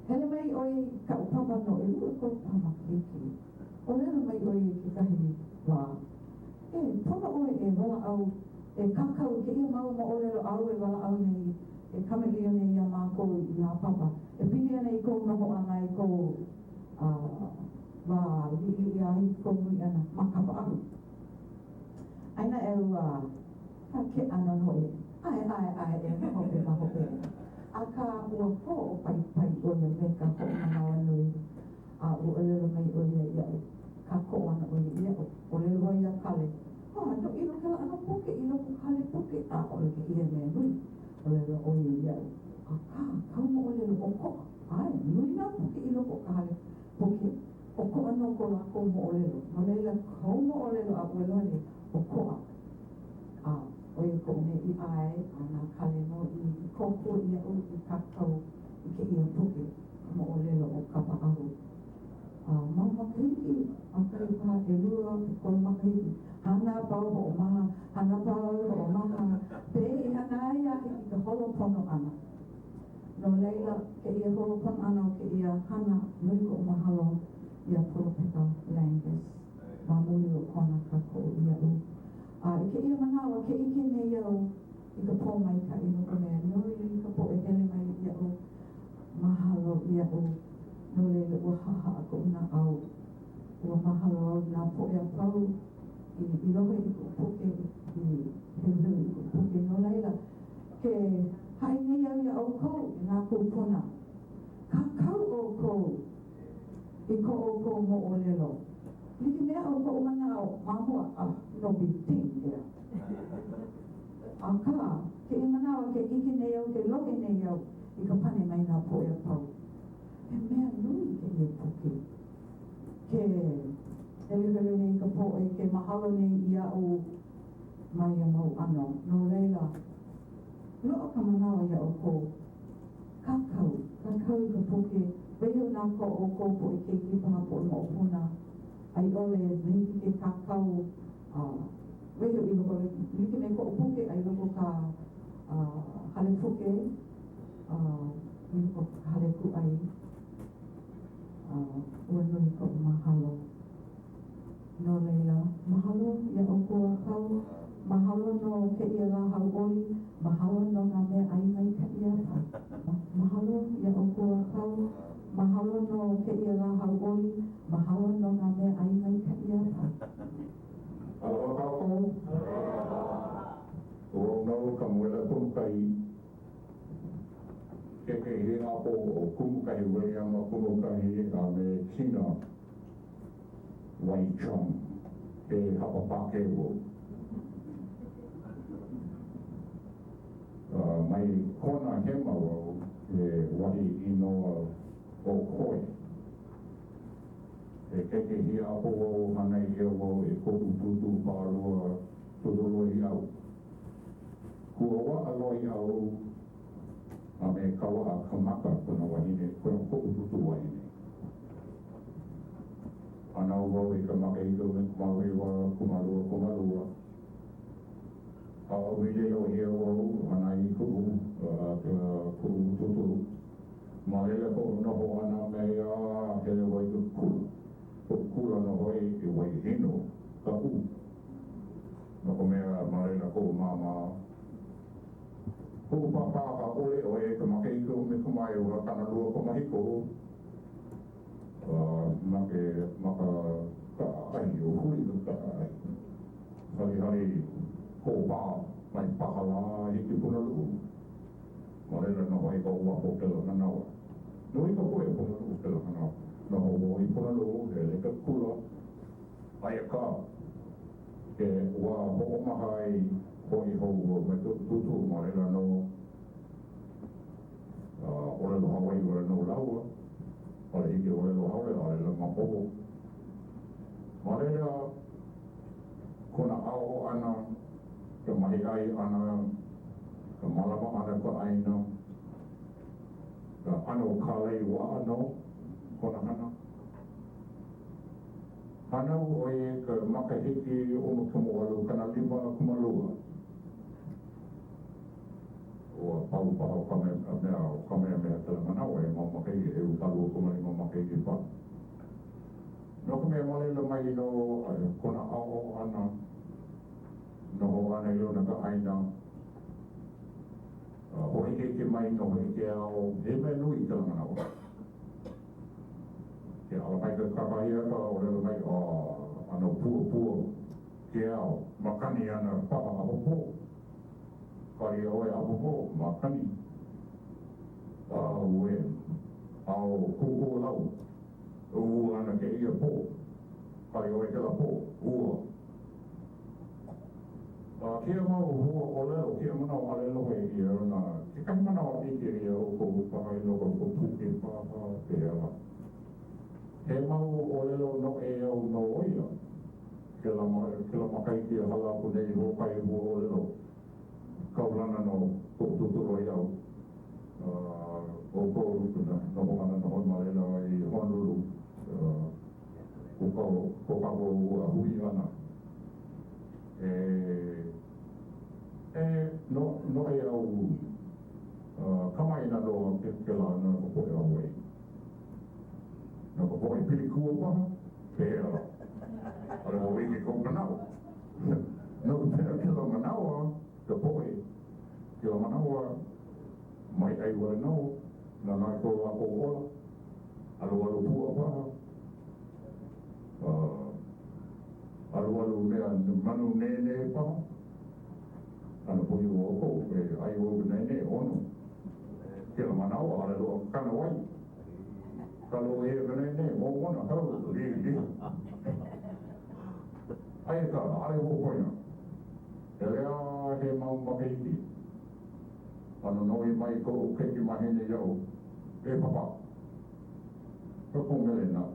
Hele mai ʻoe i kaʻu papa no ʻelua kolu makahiki. ʻŌlelo mai ʻo ia i kekahi wā, E, pono ʻoe e walaʻau, e kākau i kēia mau moʻolelo āu e walaʻau nei, e kamaʻilio nei iā mākou i nā papa, e pili ana i kou noho ʻana i kou wā liʻiliʻi a hiki kou nui ʻana ma Kapaʻahu. Aia naʻe ua ke ʻano nō e ʻae, ʻae, ʻae, e ma hope, ma hope. Akā, ua hoʻopaipai ʻo ia me ka hoʻomanawanui, a ua ʻōlelo mai ʻo ia iaʻu, kākoʻo ana ʻo ia iaʻu, ʻōlelo wau iā Kale, Ah, no ʻino kēlā ʻano puke i loko ka hale puke, ʻaʻole kēia mea nui. ʻŌlelo ʻo ia iaʻu, akā, kāu moʻolelo ʻokoʻa, ʻae, nui nā puke i loko o ka hale puke, ʻokoʻa nō ko lākou moʻolelo, no laila kou moʻolelo aʻu e lohe nei, ʻokoʻa. A ʻo ia koʻu mea i ʻae a na Kale nō i kōkua iaʻu i kākau i kēia puke, ka moʻolelo o Kapaʻahu. A mau makahiki, ʻakahi paha ʻelua, ʻekolu makahiki, hana pau hoʻomaha, hana pau hoʻomaha, pēia i hana ai a hiki ka holo pono ʻana. No laila, kēia holo pono ʻana o kēia hana, nui koʻu mahalo iā Polopeka Langus ma muli o kona kākoʻo iaʻu. A i kēia manawa, ke ʻike nei au i ka pōmaikaʻi no ka mea, nui ka poʻe hele mai iaʻu, mahalo iaʻu, no laila ua haʻahaʻa koʻu naʻau. Ua mahalo au i nā poʻe a pau i i lohe i koʻu puke, i heluhelu i koʻu puke. No laila, ke haʻi nei au iā ʻoukou e nā kūpuna, kākau ʻoukou i ko ʻoukou moʻolelo. Like me aʻu koʻu manaʻo ma mua, ah, no big thing, ʻeā. Akā, kēia manawa ke ʻike nei au, ke lohe nei au i ka pane mai nā poʻe a pau. He mea nui kēia puke. Ke heluhelu nei ka poʻe, ke mahalo nei iaʻu ma ia mau ʻano. No laila, loaʻa ka manawa iā ʻoukou. Kākau, kākau i ka puke, waiho na ko ʻoukou poʻe keiki paha poʻe moʻopuna, a i ʻole, hiki ke kākau a waiho i loko, like me koʻu puke a i loko ka hale puke, a i loko ka hale kūʻai, a ua nui koʻu mahalo. No laila, mahalo iā ʻoukou a pau, mahalo no kēia lā hauʻoli, mahalo no nā mea ʻai maikaʻi a pau. Mahalo iā ʻoukou a pau, mahalo no kēia lā hauʻoli, mahalo no nā mea ʻai maikaʻi a pau. Aloha kākou. ʻO au nō Kamuela Kumukahi, ke keiki hiapo o Kumukahi Williama Kumukahi a me Tina Wai Chong, he hapa Pākē wau. Mai Kona Hema wau, he wahi inoa ʻo Koe. He keiki hiapo wau, hānai ʻia wau e koʻu tūtū pālua Tulu Lohiʻau. Kuawaʻa Lohiʻau a me Kawaʻa Kamaka kona wahine, kona koʻu tūtū wahine. Hānau wau i ka makahiki 19 22. Hāʻawi lilo ʻia wau hānai i kuʻu kuʻu tūtū. Ma laila koʻu noho ʻana me ia a hele wau i ke kula. Koʻu kula nō hoʻi i Waihino, Kaʻū. No ka mea, ma laila koʻu māmā. Koʻu pāpā ka ʻole ʻo ia i ka makahiki 19 27. Ma ke ma ka kaʻaahi, ʻo huli ka kaʻaahi. Halihali kōpā mai paha. hala a hiki Punaluʻu. Ma laila noho ai ka uapo kela manawa. Nui ka poʻe Punaluʻu kela manawa. Noho wau i Punaluʻu, hele i ke kula, aia kā ke wā hoʻomaha ai hoʻi hou wau me koʻu tūtū ma laila nō a ʻōlelo Hawaiʻi wale nō lāua. ʻAʻole hiki ʻōlelo haole, a laila maopopo. Ma laila kona aʻo ʻana, ka mahiʻai ʻana, ka mālama ʻana ka ʻāina, ka ʻano kālai waʻa nō kona hana. Hānau ʻo ia i ka makahiki 1852. Ua pau paha ʻo Kamehameha, ʻo Kamehameha kela manawa he mau makahiki, 25 makahiki paha. No ka mea, ma laila mai nō kona aʻo ʻana, noho ʻana i luna ka ʻāina, hōʻikeʻike mai nō hoʻi ke ao, he mea nui kela manawa. Ke ala mai ke kakahiaka, ʻōlelo mai, ʻano puapua ke ao, makani ana paha ʻapōpō. Kali ʻoe ʻapōpō, makani. Auē, ao kūkōlau, ua ana kēia pō. Kali ʻoe kēlā pō, ua. A kēia mau hua ʻōlelo, kēia manawa ʻaʻole lohe ʻia na kekahi manawa ʻike ʻia ʻoukou paha i loko o ka puke paha, pehea lā. He mau ʻōlelo noʻeau nō ia, kēlā kēlā makahiki e hala aku nei hoʻokahi hua ʻōlelo kaulana no koʻu tūtū loiau, ʻoukou noho ʻana nō hoʻi ma laila i Honolulu, ko ko kākou hui ʻana. E e no noʻeau kamaʻāina loa kēlā no ka poʻe Hawaiʻi. No ka poʻe pilikua paha, pehea lā? ʻAʻole wau ʻike i kou manaʻo. No ka mea, kēlā manawa, ka poʻe, kēlā manawa, mahiʻai wale nō, na nā ko lākou ola, alualu puaʻa paha, alualu mea manu nēnē paha, ʻano pūʻiwa ʻoukou, e ʻai wau i ka nēnē, ʻono. Kēlā manawa, ʻaʻole loa ka kānāwai. Ka lohe ka nēnē, momona, hau, li, li. Aia kā, ʻaʻole hoʻopoina. Hele a he mau makahiki. A nonoi mai koʻu keikimahine iaʻu, E Papa, ka mele naʻu.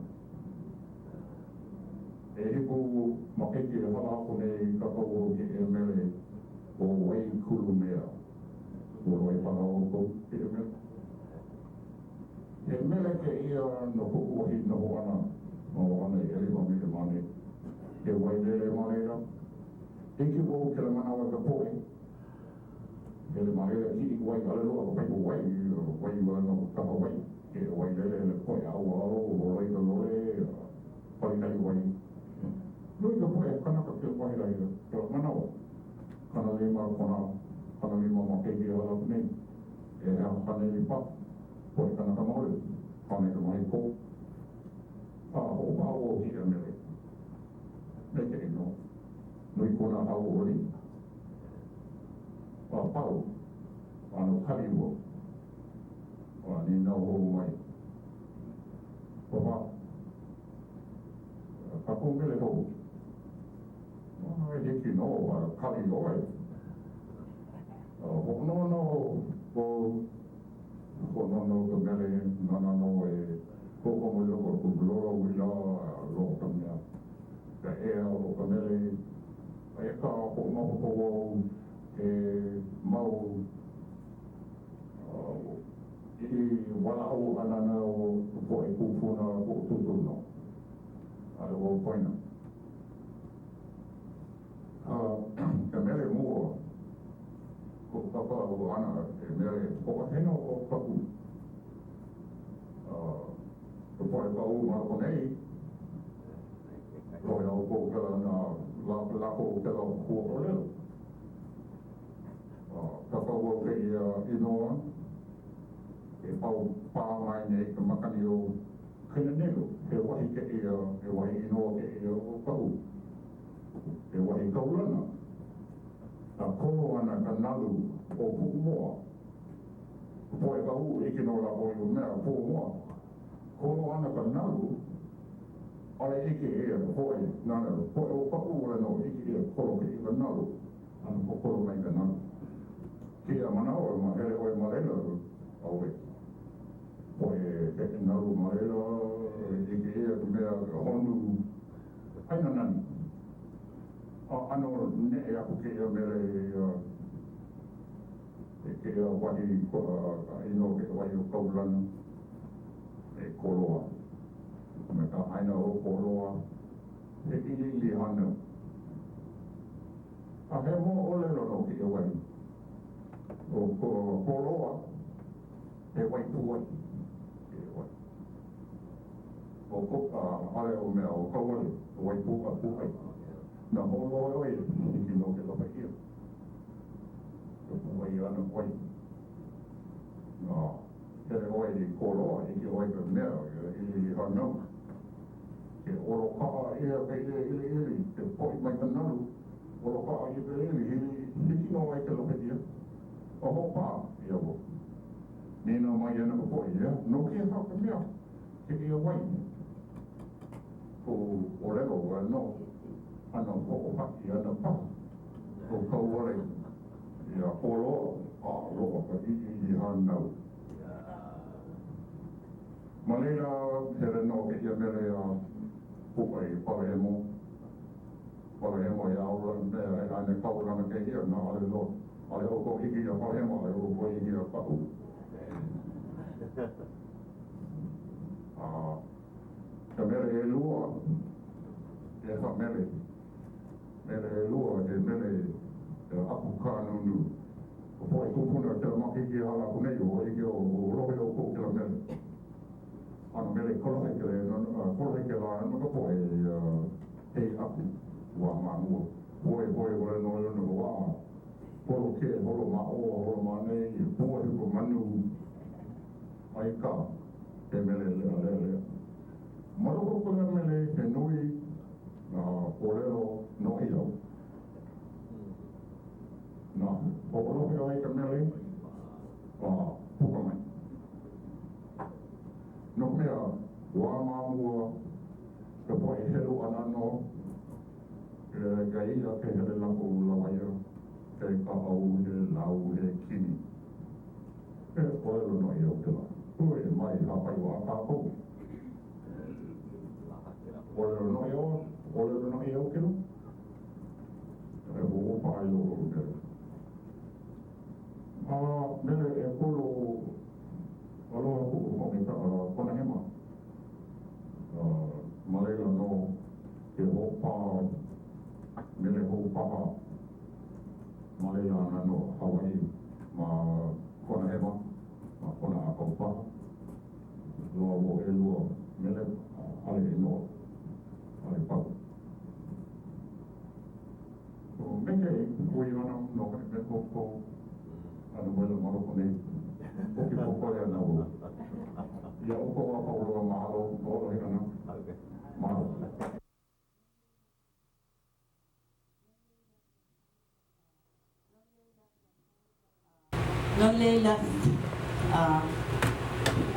ʻEhiku makahiki e hala aku nei kākau wau kēia mele ʻo Waikulumea. Ua lohe paha ʻoukou kēia mele? He mele kēia no koʻu wahi noho ʻana ma Waiʻanae ʻelima mile ma nei. He wailele ma laila. Hiki wau kēlā manawa i ka poʻe. Hele ma laila kiʻi wai, ʻaʻole loaʻa ka paipu wai, wai wale nō ka kahawai. He wailele hele poʻe ʻauao, holoi ka lole, palikali wai. Nui ka poʻe kanaka kēlā wahi laila, kēlā manawa. 50 kona, 50 makahiki e hala aku nei. He haneli paha, poʻe kanaka maoli, pane ka mahi kō. A hoʻopaʻa wau i kēia mele. Maikaʻi nō. Nui kona hauʻoli. A pau, ʻano kali wau. A nīnau hou mai, Papa, kākou mele hou. A hiki nō a kali ʻoe. Hoʻonohonoho wau, hoʻonohonoho ka mele, nāna nō e hoʻokomo i loko o ka lolo uila, loaʻa ka mea, ka ea o ka mele. Aia kā hoʻomaopopo wau he mau i walaʻau ʻana no ka poʻe kūpuna koʻu tūtū nō. ʻAʻole wau poina. A ka mele mua koʻu kākau ʻana he mele hoʻoheno o Kaʻū. Ka poʻe Kaʻū ma loko nei, Lohe ʻoukou kēlā nā lākou kēlā hua ʻōlelo. Kākau wau kēia inoa e pau pā mai nei ka makani o Kenenelu. He wahi kēia, he wahi inoa kēia o Kaʻū. He wahi kaulana. A kolo ana ka nalu. ʻo Puʻumoa. Ka poʻe Kaʻū, ʻike nō lākou i ua mea, Puʻumoa. Kolo ana ka nalu, ʻaʻole ʻike ʻia ka poʻe nāna, ka poʻe o Kaʻū wale nō ʻike ʻia kolo ke ka nalu, ʻano kokolo mai ka nalu. Kēia manawa, ma hele ʻoe ma laila, ʻaʻole poʻe heʻe nalu ma laila, ʻike ʻia ka mea, ka honu, ʻāina nani. A ʻano neʻe aku kēia mele i kēia wahi ka inoa kēia wahi o Kaulana e Koloa. A me ka ʻāina o Koloa, he ʻiliʻili hānau. A he moʻolelo no kēia wahi. ʻO Koloa, he wai pūaʻi kēia wahi. ʻO ko, ʻaʻole ʻo mea ʻo Kauale, he wai pū, pūʻai. Na hoʻolohe ʻoe, hiki nō ke lawe ʻia. Ka pūʻai ana wai. Na hele ʻoe i Koloa, hiki ʻoe ka mea, ʻiliʻili hānau. Ke ʻolokaʻa ʻia ka ʻiliʻili, ke poʻi mai ka nalu, ʻolokaʻa ʻia ka ʻiliʻili, hiki nō ai ke lawe ʻia. A hoʻopaʻa ʻia ua. Nīnau mai ana ka poʻe, ia, no ke aha ka mea, kēia wai? Koʻu ʻōlelo wale nō, ʻano hoʻohaʻi ana paha ʻo Kauale iā Koloa a loaʻa ka ʻiliʻili hānau. Ma laila, hele nō kēia mele a puka i Palehemo. Palehemo he aula, he ʻāina kaulana kēia, na ʻaʻole loa. ʻAʻole ʻoukou hiki iā Palehemo, ʻaʻole ʻoukou hiki iā Kaʻū. A ka mele ʻelua, ʻehā mele, mele ʻelua, he mele aku kānunu. Ka poʻe kūpuna kēlā makahiki e hala aku nei, ua ʻike ʻo lohe ʻoukou kēlā mele. ʻAno mele kolohe kēlā, kolohe kēlā no ka poʻe hei aku wā ma mua. Hoihoi wale nō ia no ka wā. Holo ke, holo ma ʻō, holo ma ʻaneʻi, puahi ka manu, ai ka, he mele leʻaleʻa. Ma loko o kēlā mele, he nui nā ʻōlelo noʻiau. Na hoʻolohe ʻoe i ka mele, a puka mai. No ka mea, wā ma mua, ka poʻe helu ʻana nō, ka iʻa ke hele lākou lawaiʻa, he kaʻau, he lau, he kini. He ʻōlelo noʻiau kēlā. Hui mai hāpai waʻa kākou. ʻŌlelo noʻiau, ʻōlelo noʻiau kēlā. E hoʻopaʻa i loko o mele. A mele ʻekolu aloha kuʻu home Kona Hema. Ma laila nō ke hoʻopā mele hou paha ma laila ana nō Hawaiʻi ma Kona Hema, ma Kona ʻĀkau paha. Loa wau ʻelua mele, ʻaʻole e noa, ʻaʻole pau. So, me ke hui ana nō hoʻi me ʻoukou, ʻano wela ma loko nei, ʻoki pōkole ana wau. Iā ʻoukou a pau loa, mahalo ka hoʻolohe ʻana. Mahalo. No laila,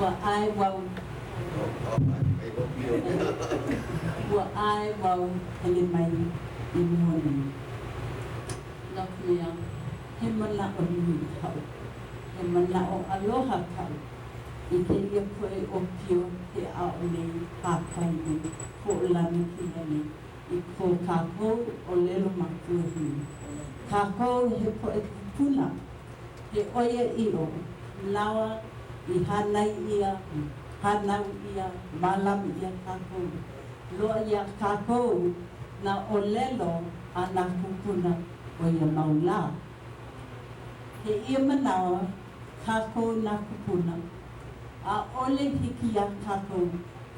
ua ʻae wau, ua ʻae wau hele mai i mua nei. No ka mea, he manaʻo nui kaʻu, he manaʻo aloha kaʻu i kēia poʻe ʻōpio ke aʻo nei, hāpai nei, hoʻolanakila nei i ko kākou ʻōlelo makuahine. Kākou he poʻe kupuna, he ʻoiaʻiʻo, manawa i hānai ʻia, hānau ʻia, mālama ʻia kākou. Loaʻa iā kākou nā ʻōlelo a nā kūpuna o ia mau lā. Kēia manawa, kākou nā kūpuna, ʻaʻole hiki iā kākou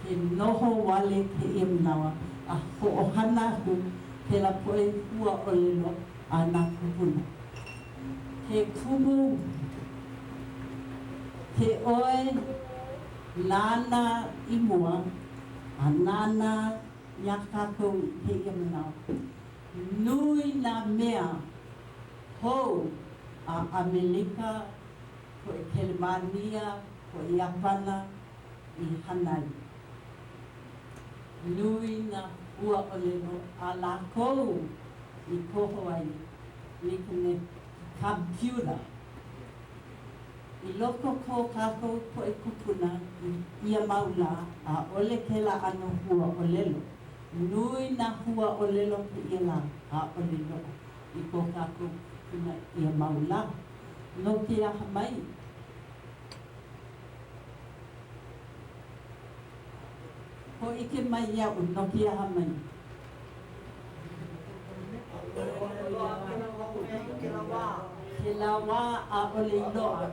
ke noho wale kēia manawa a hoʻohana aku kēlā poʻe hua ʻōlelo a nā kūpuna. Ke kumu ke ʻoe nānā i mua a nānā iā kākou i kēia manawa, nui nā mea hou. a ʻAmelika, poʻe Kelemānia, poʻe Iāpana i hana ai. Nui nā huaʻōlelo a lākou i koho ai like me computer. I loko ko kākou poʻe kūpuna i ia mau lā, ʻaʻole kēlā ʻano huaʻōlelo. Nui nā huaʻōlelo kēia lā, ʻaʻole loaʻa i ko kākou kūpuna ia mau lā. No ke aha mai? Hōʻike mai iaʻu no ke aha mai? Kēlā wā ʻaʻole i loaʻa.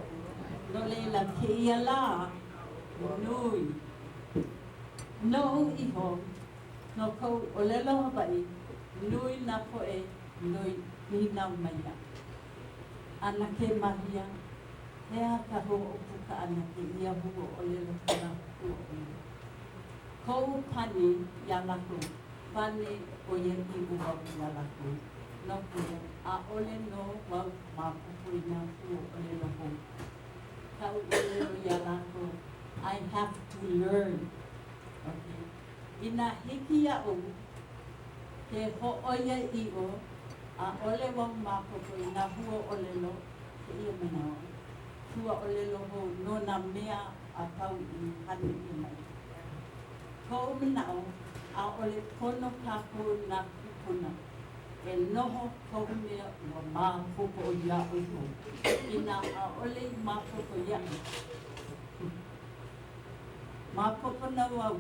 No laila, kēia lā, nui. Noʻu iho, no koʻu ʻōlelo Hawaiʻi, nui nā poʻe nui nīnau mai iaʻu. ʻAnakē Malia, he aha ka hoʻopuka ʻana kēia huaʻōlelo kēlā huaʻōlelo? Koʻu pane iā lākou, pane ʻoiaʻiʻo wau iā lākou, no ka mea, ʻaʻole nō wau maopopo i nā huaʻōlelo hou. Kaʻu ʻōlelo iā lākou, I have to learn. Okay. Inā hiki iaʻu ke hōʻoiaʻiʻo, ʻaʻole wau maopopo i nā huaʻōlelo kēia manawa, huaʻōlelo hou no nā mea a pau i hana ʻia mai. Koʻu manaʻo, ʻaʻole pono kākou nā kūpuna e noho kohu mea ua maopopo iaʻu iho. Inā ʻaʻole i maopopo iaʻu, maopopo nō au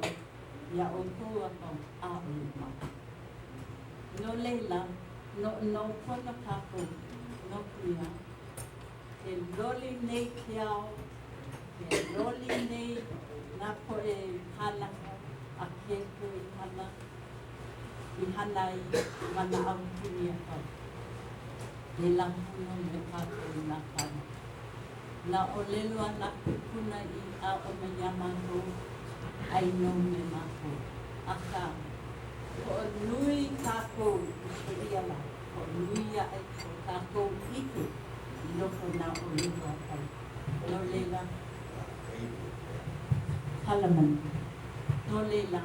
iā ʻoukou a pau, ʻaʻole i maopopo. No laila, noʻonoʻo pono kākou no ka mea, Ke loli nei ke ao, ke loli nei nā poʻe kānaka a ke Akua i hana, i hana ai ma nā aupuni a pau. Pēlā pū nō me kākou i nā kānaka. Nā ʻōlelo a nā kūpuna i aʻo mai iā mākou, ʻai nō me mākou. Akā, hoʻonui kākou i kēia lā, hoʻonui aʻe ko kākou ʻike i loko o nā ʻōlelo a pau. No laila, Palamani. No laila,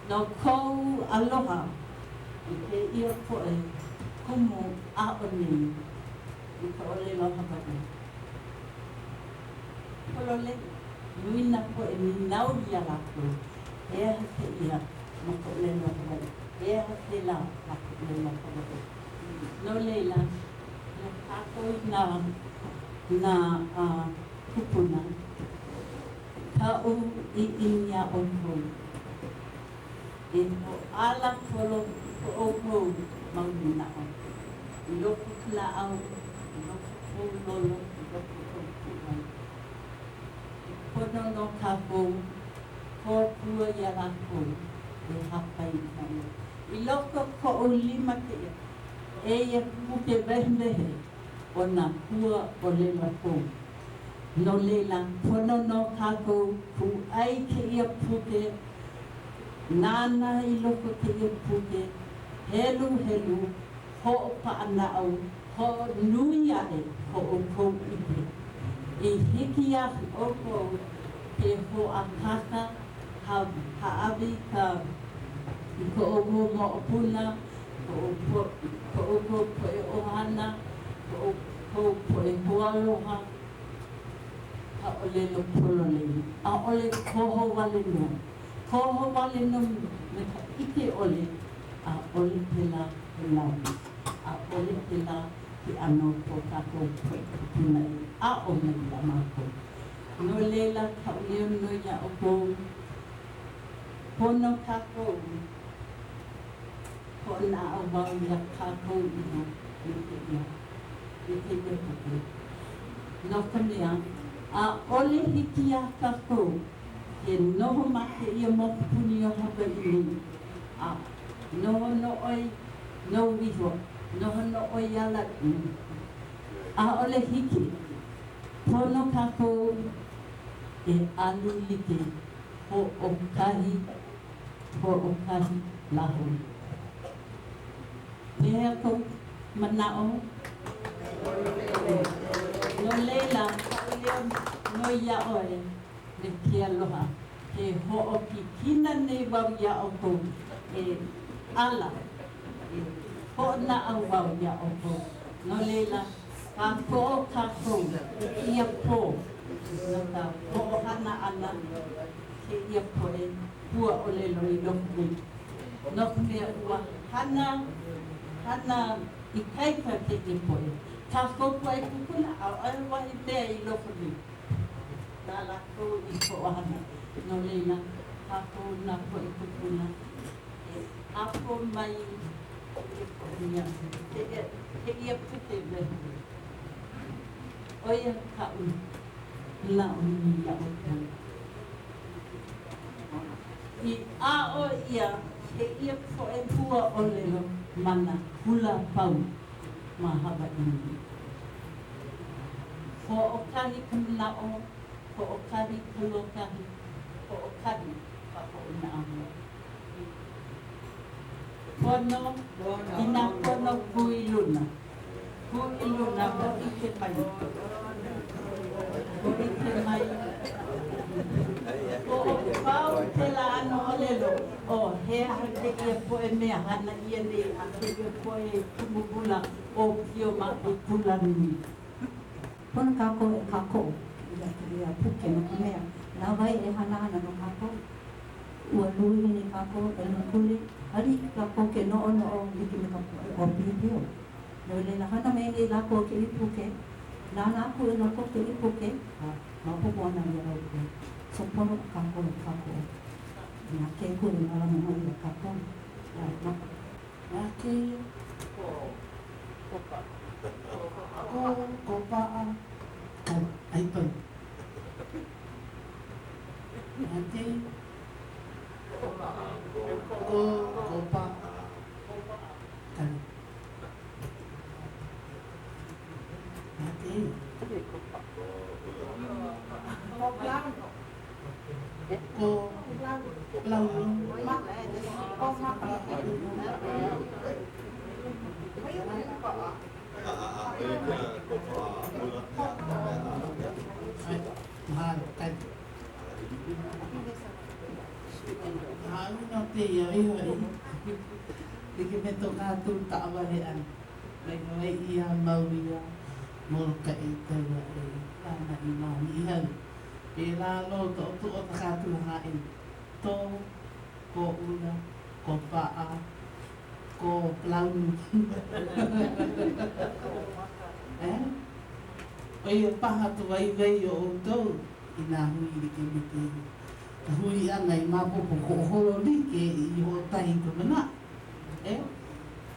no kou aloha i kēia poʻe kumu aʻo nei i ka ʻōlelo Hawaiʻi. Pololei, nui nā poʻe nīnau iā lākou, he aha kēia ma ka ʻōlelo Hawaiʻi? He aha kēlā ma ka ʻōlelo Hawaiʻi? No laila, no kākou i nā, nā kūpuna, kaʻu ʻiʻini iā ʻoukou, e hoʻāla pono i ko ʻoukou mau manaʻo, i loko o ka naʻau, i loko o kou lolo, i loko o kou puʻuwai. He pono nō kākou kōkua iā lākou e hāpai i nā mea. I loko o koʻu lima kēia, eia puke wehewehe o nā hua ʻōlelo hou. No laila, pono nō kākou kūʻai kēia puke, nānā i loko kēia puke, heluhelu, hoʻopaʻanaʻau, hoʻonui aʻe ko ʻoukou ʻike. I hiki iā ʻoukou ke hoʻākāka, hāʻawi ka i ko ʻoukou moʻopuna, ko ʻoukou poʻe ʻohana, ko ʻoukou poʻe hoaaloha, ka ʻōlelo pololei. ʻAʻole koho wale nō. Koho wale nō me ka ʻike ʻole, ʻaʻole pēlā he launa. ʻAʻole pēlā ke ʻano o ko kākou poʻe kūpuna i aʻo mai iā mākou. No laila kaʻu leo noi iā ʻoukou, pono kākou hoʻonaʻauao iā kākou iho me kēia, me kēia puke. No ka mea, ʻaʻole hiki iā kākou ke noho ma kēia mokupuni o Hawaiʻi nei, a noho nō ʻoe nou iho, noho nō ʻoe ala, ʻaʻole hiki. Pono kākou e alu like hoʻokahi, hoʻokahi lāhui. Pehea kou manaʻo? No laila, kaʻu leo noi iā ʻoe me ke aloha, ke hoʻokikina nei wau iā ʻoukou e ala, e hoʻonaʻauao iā ʻoukou. No laila, kākoʻo kākou i kēia pō no ka hoʻohana ʻana kēia poʻe huaʻōlelo i loko nei. No ka mea, ua hana, hana ikaika kēia poʻe. Kākou poʻe kūpuna, ʻaʻohe wahi mea i loko nei na lākou i hoʻohana. No laila, kākou nā poʻe kūpuna e ʻapo mai kēia poʻe mea, kēia, kēia puke wehewehe. ʻO ia kaʻu manaʻo nui iā ʻoukou. I aʻo ʻia kēia poʻe huaʻōlelo ma nā kula pau ma Hawaiʻi nei. Hoʻokahi ka manaʻo, hoʻokahi ka lōkahi, hoʻokahi ka hoʻonaʻauao. Pono, inā pono kū i luna. Kū i luna, hōʻike mai. Hōʻike mai. Hoʻopau kēlā ʻano ʻōlelo, ʻo he aha kēia poʻe mea hana ʻia nei a kēia poʻe kumu hula ʻōpio ma ke kulanui? Pono kākou e kākoʻo i kēia puke no ka mea, na wai e hana ana no kākou? Ua luahine kākou, ʻelemakule, ʻaʻole hiki kākou ke noʻonoʻo like me ka poʻe ʻōpiopio. No laila, hana mai nei lākou i kēia puke, nānā aku i loko o kēia puke, a maopopo ana iā ʻoukou. So pono kākou e kākoʻo i nā keiki e mālama mai iā kākou. Na kēia ko ko paʻa ko ai pau. Na kēia ko ko paʻa ka Na kēia ko laulu. Like me to kātou taʻawale ʻana mai Hawaiʻi a Maui a Molokaʻi tau aʻe i Lānaʻi ma Niʻihau. Pēlā nō ka ʻokoʻa o ka kātou hāʻena. Tō, kō ʻula, kō paʻa, kō palaunu. Eh? ʻO ia paha ka waiwai o ʻoukou i nā hui like me kēia. Ka hui ʻana i maopopo hoʻoholo like i hoʻotahi ka manaʻo. Eh?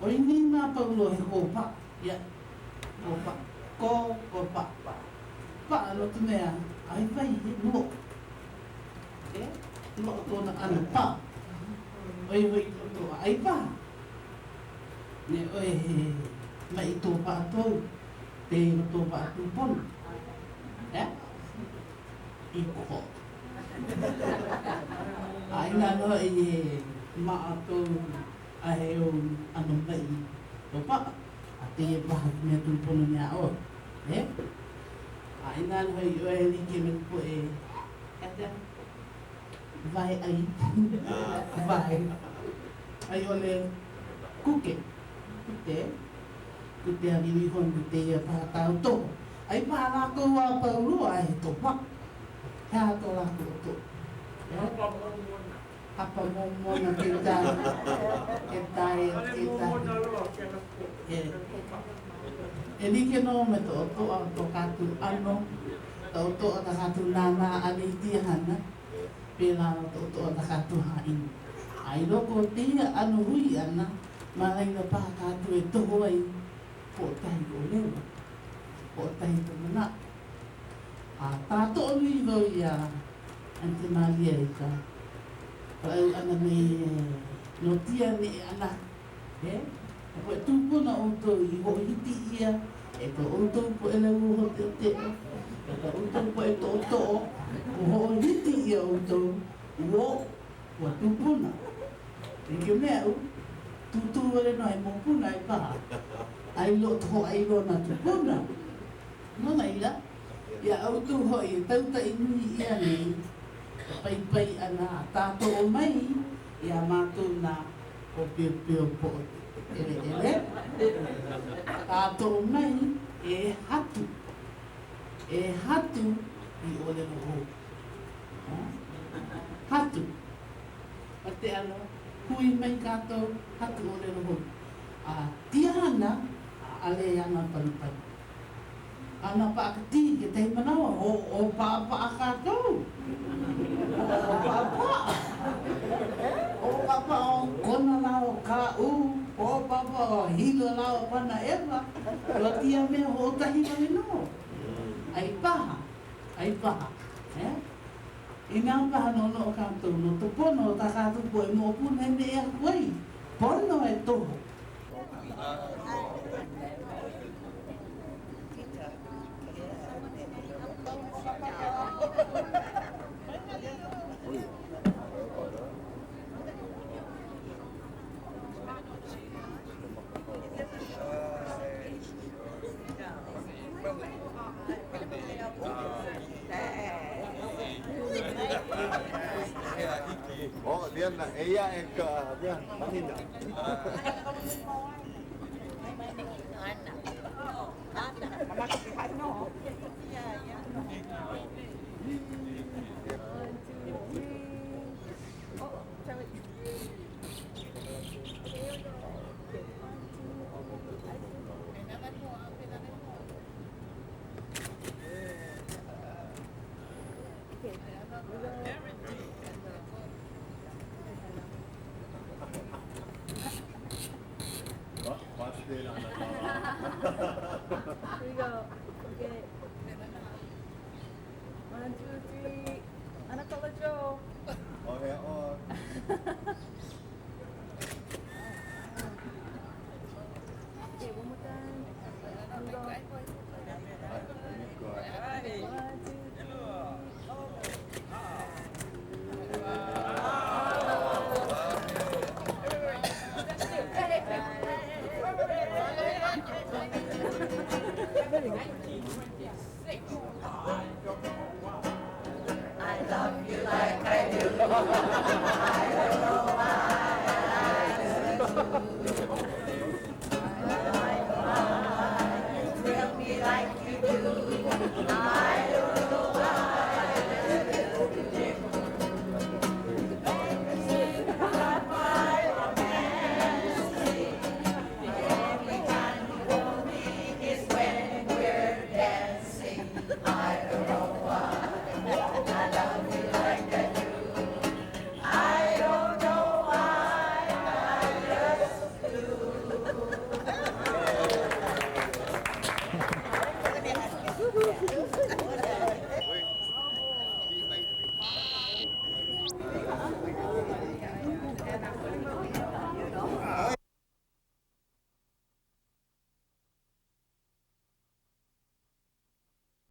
ʻO i nei nā paulo he kō paʻa. Ia. Kō paʻa. Kō, kō paʻa. Paʻa no ka mea, ai wai he loʻo. E, loʻo kona ʻano paʻa. ʻO ia hoʻi ka ʻokoʻa ʻai paha. Ne ʻoe he maʻi tō paʻa tou, te iho tō paʻa kūpono. E? I koho. A inā nō hoʻi he maʻa tou a he ou ʻano maʻi tō paʻa, a kēia paha ka mea kūpono iā ʻoe. E? A inā nō hoʻi ʻoe e like me ka poʻe wae ʻai, wae, a i ʻole kuke, kute, kute a lilo iho me kēia paha tāu toho. ʻAi paha lākou a pau loa a he topa. He aha ko lākou ʻokoʻa? Hapa momona. Hapa momona kekahi, ke tae, ke tae. Momona loa kēlā topa. E like nō me ka ʻokoʻa o ko kākou ʻano, ka ʻokoʻa o kā kākou nānā ʻana i kēia hana, pēlā nō ka ʻokoʻa o kā kākou hāʻina. A i loko o kēia ʻano hui ʻana, ma laila paha kākou e toho ai hoʻokahi ʻōlelo, hoʻokahi ka manaʻo. A kākoʻo nui wau iā Aunty Malia i ka walaʻau ʻana me no tia neʻe ʻana aku, e? Ka poʻe kūpuna ʻoukou i hoʻohiki ʻia e ko ʻoukou poʻe lauoho teʻoteʻo, e ko ʻoukou poʻe toʻotoʻo, ua hoʻohiki ʻia ʻoukou, ua oʻo, ua kūpuna. Like me aʻu, tūtū wale nō he mokuna e paha, a i loko hōʻailona kūpuna. laila, iā ʻoukou hoʻi e tautaʻi nui ʻia nei ka paipai ʻana a tākoʻo mai iā mākou nā ʻōpiopio poʻo ʻeleʻele, tākoʻo mai e hatu, e hatu i ʻōlelo hou. Hatu. Ma ke ʻano, hui mai kākou, hatu ʻōlelo hou. A tia ana, ʻaʻale ana panipani. A na paʻakikī kekahi manawa, hoʻopaʻapaʻa kākou. Hoʻopaʻapaʻa. Hoʻopaʻapaʻa ʻo Kona lā o Kaʻū, hoʻopaʻapaʻa ʻo Hilo lā o Panaʻewa, ua tia mea hoʻokahi wale nō. ʻAi paha, ʻai paha, eh? Inā paha noʻonoʻo kākou no ka pono o kā kākou poʻe moʻopuna e neʻe aku ai, pono e koho. Oh, diyan na. Eia e ka mea, mahina. Here we go. Okay. 1, 2, 3. Anakala Joe. Oh, yeah. Oh. Okay, one more time. Here we go. 1, 2, I love you like I do. I don't know why I do. Why you thrill me like you do. I don't know why I do. My romance. The only time you want me is when we're dancing. I don't know why I love you like I do. I don't know why I just do.